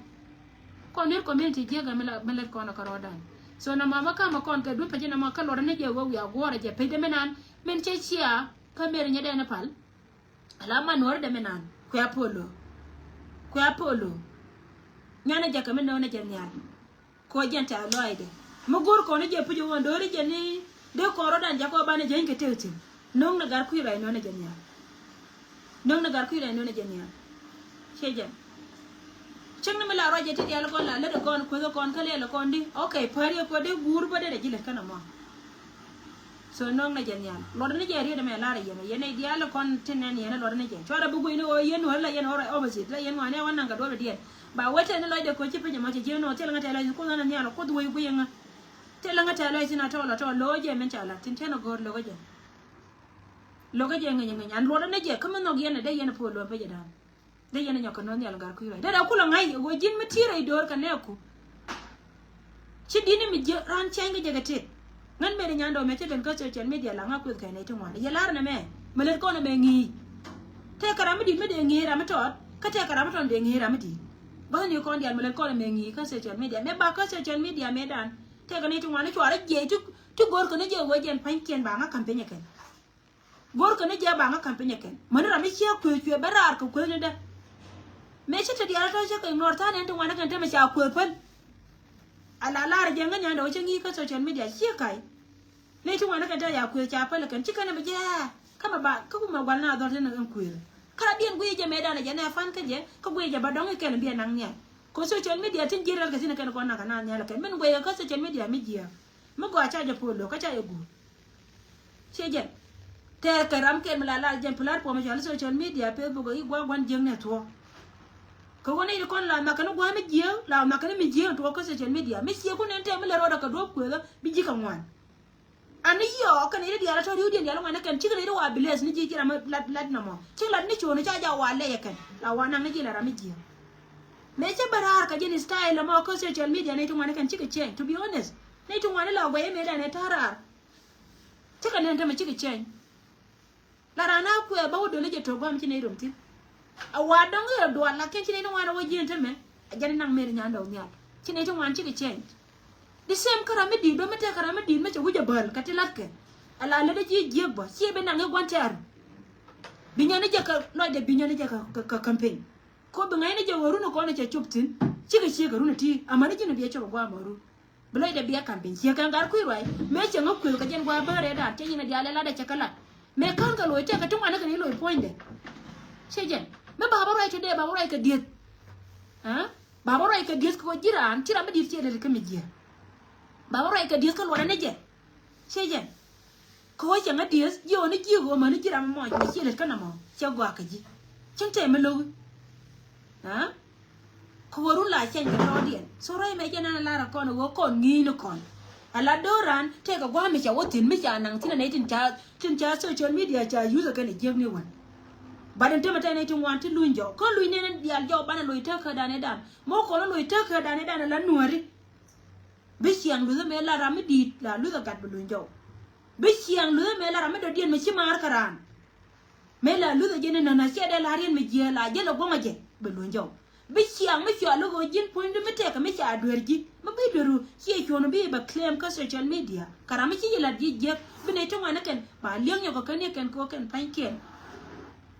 Kɔn nir community jiɛ gɛ mi la, mi lät kɔn kɛ rɔɔdan. So na mama kama kɔn kɛ duun pɛcɛ na ma kä luɔt ni jɛ wä wiaa guɔrɛ jɛ pecdɛ mi nan min cɛ cia kä mer nyɛ dɛn pal. Ala man nuɔri dɛ mi nan kuɛ Apollo. Kuɛ Apollo. Nyana jɛ kɛ mi no̱o̱nɛ jɛ nhial. Kɔ jɛn tɛ̈th lɔaacdɛ mi go̱o̱r kɔn i̱ jɛ puc iwän do̱ri jɛ ni dee kɔn rɔ̱dan jakɔ banɛ jɛ i̱ kɛ tëk thi̱n. No̱o̱ŋ ni gat kui̱ rɛy no̱o̱nɛ jɛ nhial. No̱o̱ŋ ni gat kui̱ rɛy no̱o̱nɛ jɛ nhial. Ciɛ jɛn. Cäŋ ni mi la ruac jɛ ti diaal kɔn la lät ɛ kɔn kueth ɛ kɔn kä lɛl ɛ kɔn di. Ok, päär yɛ kuɛ dee guur bä dee rɛ ji̱ lät kɛn ɛmɔ. So no̱o̱ŋ ni jɛ nhial luɔt ni jɛ riet ɛmɛ lar yɛn yɛn nɛy diaal kɔn ti nɛn yɛn luɔt ni jɛ cuarɛ bi guiy ni ɣöö yɛn wä la yɛn wä opposite la yɛn ŋɔani ɛ wä naŋ kɛ duɔ̱p diɛn. Ba wetɛ ni lɔcdɛ koc ci piny ɛmɔ ci jiɛn nɔ thil ŋä tɛl ɛ kuoth ni nhial kuoth wei guiy ŋä. Thil ŋä tɛl ɛ ci na tɔl ɛ tɔl lo̱o̱ jɛ min ca la tin cɛn ɛ go̱o̱r lo̱kɛ jɛ. Lo̱kɛ jɛ ŋi̱ny ŋi̱ny an luɔt ni jɛ kä mi nhɔk yɛn ɛ dee yɛn puɔl luɔt pecɛ da̱a̱n. Dee yɛn nyɔk kɛ no̱o̱ŋ nhial gar kui̱ ruac dee rɛ kulɛ ŋa̱c ɛ ɣöö ji̱n mi ti̱i̱ rɛy do̱r kɛ nɛɛku. Ci di̱t ni mi jiö raan cäny kɛ jɛ kɛ tëk. Ŋän mëë nyandɔɔ mëë cä ben kä social media la ŋa kueth kɛ nɛy ti ŋuan yɛ lar nɛ mɛ. Mɛ lät kɔn mɛ ŋi̱i̱c. Tɛkɛ ram mi di̱t mi dee ŋi̱i̱c ram mi tɔɔt kä tɛkɛ ram mi tɔn dee ŋi̱i̱c ram mi di̱t. Bäth ni kɔn diaal mɛ lät kɔn mɛ ŋi̱i̱c kä social media mɛ ba kä social media mɛ dan. Tɛkɛ nɛy ti ŋuan ni cuarɛ jiɛc ti go̱o̱r kɛ ni jiɛ ɣöö jɛn pa̱nykiɛn ba ŋa ka̱m piny ɛ kɛn. Go̱o̱r kɛ ni jɛ ba ŋä ka̱m piny ɛ kɛn mäni ram mi ciɛ kueth cuɛ bä raar kɛ kueth ni dä. Mëë ci te diaal tɔ̱ cä kɛ ignore tha̱a̱n ɛn ti ŋuan ɛ kɛn te mɛ ca kueth päl. Ala lar jɛ ŋä nyandɛ wä cä ŋi̱i̱c kä social media ciɛ ka̱c. Mëë ti ŋuan ɛ kɛn te ca kueth ca päl ɛ kɛn ci kɛn ɛ bi jɛ kä mɛ ba kä kumɛ gual na dhɔl tin ɛ kɛn kueth. Kä radiɛn guiy jɛ mëë danɛ jɛ nɛ fan kä jɛ kä guiy jɛ ba dɔŋ ikɛn bi ɛ naŋ nial. Kɛ social media tin ji̱ rɛl kɛ thin ɛ kɛn kɔn nak kɛ na nial ɛ kɛn min guiy kɛ kä social media mi jiääk. Mi gɔaa ca jɛ pol lo̱k kä ca jɛ guur. Ciɛ jɛn tɛɛr kɛ ram kɛn mi la lar jɛn platform cɔal social media, Facebook, i̱ gua̱a̱ gua̱n jiäkni ɛ thuɔ̱k. Kɛ ɣöö nɛy ti kɔn la nhɔakä ni gua̱a̱ mi jiääk la nhɔakä ni mi jiääk ɛ tuɔɔk kä social media mi ciɛ kun ɛn tɛm mi lɛ rɔɔdɛ kɛ duɔ̱p kuëëkä bi ji̱ kɛ ŋuan. Ani yɔɔk kɛn nɛy ti diaal ɛ tɔ̱ ri̱wdiɛn diaal ŋuan ni kɛn cikɛ nɛy ti wa bless ni ji̱ ji̱ ram mi lat lat nɔmɔ ci lat ni co̱o̱ni ca ja wa lɛc ɛ kɛn la wa naŋ ni ji̱ la ram mi jiääk. Mëë cä bä raar kɛ jɛn style ɛmɔ kä social media nɛy ti ŋuan ni kɛn cikɛ change, to be honest. Nɛy ti ŋuan ni la guɛy mëë dan ɛ ta̱a̱ raar. Cikɛ nɛn tämɛ cikɛ change. La raan a kuɛ bä wä döl ni jɛ to̱k guam ci nɛy rom thi̱n. A wa dɔ̱ŋ i̱ rɔ dual la kɛn ci nɛy ti ŋuan a wä jiɛn tämɛ. A jɛn inaŋ mëë ri nyan dɔw nhial ci nɛy ti ŋuan cikɛ change. The same kä ram mi di̱i̱t bä mi tɛk kä ram mi di̱i̱t mi cɛ wi̱c a bäl kɛ ti latkɛ. A la lät a ji̱ jiäk bä ciɛ bi naŋ i̱ gua̱n tɛ̈r. Bi nyɔn ni jɛ kɛ lɔcdɛ bi nyɔn ni jɛ kɛ kɛ campaign. Ko bi ŋa̱cni jɛ wä run kɔn cɛ cop thi̱n cikɛ ciek kɛ run ti amäni ji̱n biɛ cop a guam a run. Bi lɔcdɛ biɛ ka̱m piny ciek kɛn gar kui̱ ruac mëë cɛ ŋä kuëth kɛ jɛn gua̱a̱ bäärɛ dan cɛ nyin a diaal ɛ lat ɛ cɛ kɛ lat. Mëë ka̱n kɛ loc tɛk kɛ ti ŋuan ni kɛ ni loc puɔ̱nydɛ. Ciɛ jɛn mi ba bä ruac tɔ dee ba bä ruac kɛ dieth. Ba bä ruac kɛ dieth kɛ kɔ ji̱ raan ci ram mi dieth ciɛ lät kä mi jiɛ. Ba bä ruac kɛ dieth kä luɔtdɛ ni jɛ. Ciɛ jɛn. Kɛ ɣöö cɛ ŋä dieth jiɛ ɣöö ni ji̱ ɣöö mäni ji̱ ram mɔc mi ciɛ lät kä nɔmɔ cɛ gɔaa kɛ ji̱. Cäŋ tɛm mi lo̱k. Kɛ ɣöö run la cɛny kɛ tɔɔdiɛn. So rɛy mɛ jɛn an a lar a kɔn a ɣöö kɔn ŋi̱i̱c ni kɔn. A la do̱ran tëëkɛ gua̱a̱th mi ca wä thi̱n mi ca naŋ thi̱n a nɛy tin ca, tin ca social media ca use kɛn a jiäk ni wän. But in tämɛ tɛn nɛy tin wan ti luny jɔw. Kä luny nɛn diaal jɔw banɛ loc tekädan idan. Mɔ kɔn a loc tekädan idan a la nuääri. Bi ciaŋ luthä mëë la ram mi di̱i̱t la luthä gat bi luny jɔw. Bi ciaŋ luthä mëë la ram mi dɔ̱diɛn mi ci maar kä raan. Mëë la luthä jɛn inɔn a ciɛ dee la riɛn mi jiɛ la jɛ la guɔ̱ŋ a jɛ bi luny jɔw. Bi ciaŋ mi cua lo̱k ɣöö ji̱n puɔ̱nydu mi tɛkɛ mi ca duer ji̱ mi bi dueru ciɛ cuɔ̱n bi bɛ claim kä social media. Kä ram mi ci yi lat ji̱ jiäk bi nɛy ti ŋuan ni kɛn ba liäŋ nyɔk kɛ kɛn ni kɛn kɛ ɣöö kɛn pa̱nykiɛn.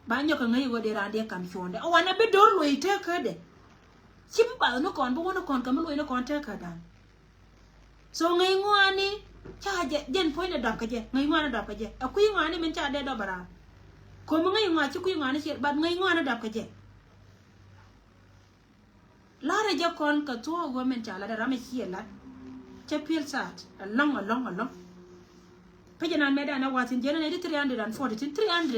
Ba nyɔk kɛ ŋäc ɣöö dee raan dee kam cuɔ̱ɔ̱ŋdɛ a wanɛ bi do̱r luɔ̱c tekädɛ. Ci bi bath ni kɔn bi wä ni kɔn kɛ mi luɔ̱c ni kɔn tekädan. So ŋäc ŋuani ca jɛ jɛn puɔ̱ny ni dɔp kɛ jɛ ŋäc ŋuani dɔp kɛ jɛ ɛ kui̱ ŋuani min ca dee dɔp a raan. Komi ŋäc ŋuani ci kui̱ ŋuani ci but ŋäc ŋuani dɔp kɛ jɛ. Larɛ jɛ kɔn kɛ thuɔ̱k ɣöö min ca lat ɛ ram ɛ ciɛ lat. Cɛ piɛl saat ɛlɔ̱ŋ ɛlɔ̱ŋ ɛlɔ̱ŋ. Pecɛ nan mɛ dan ɛ wath in jiɛn ɛ nɛy ti three hundred and forty tin three hundred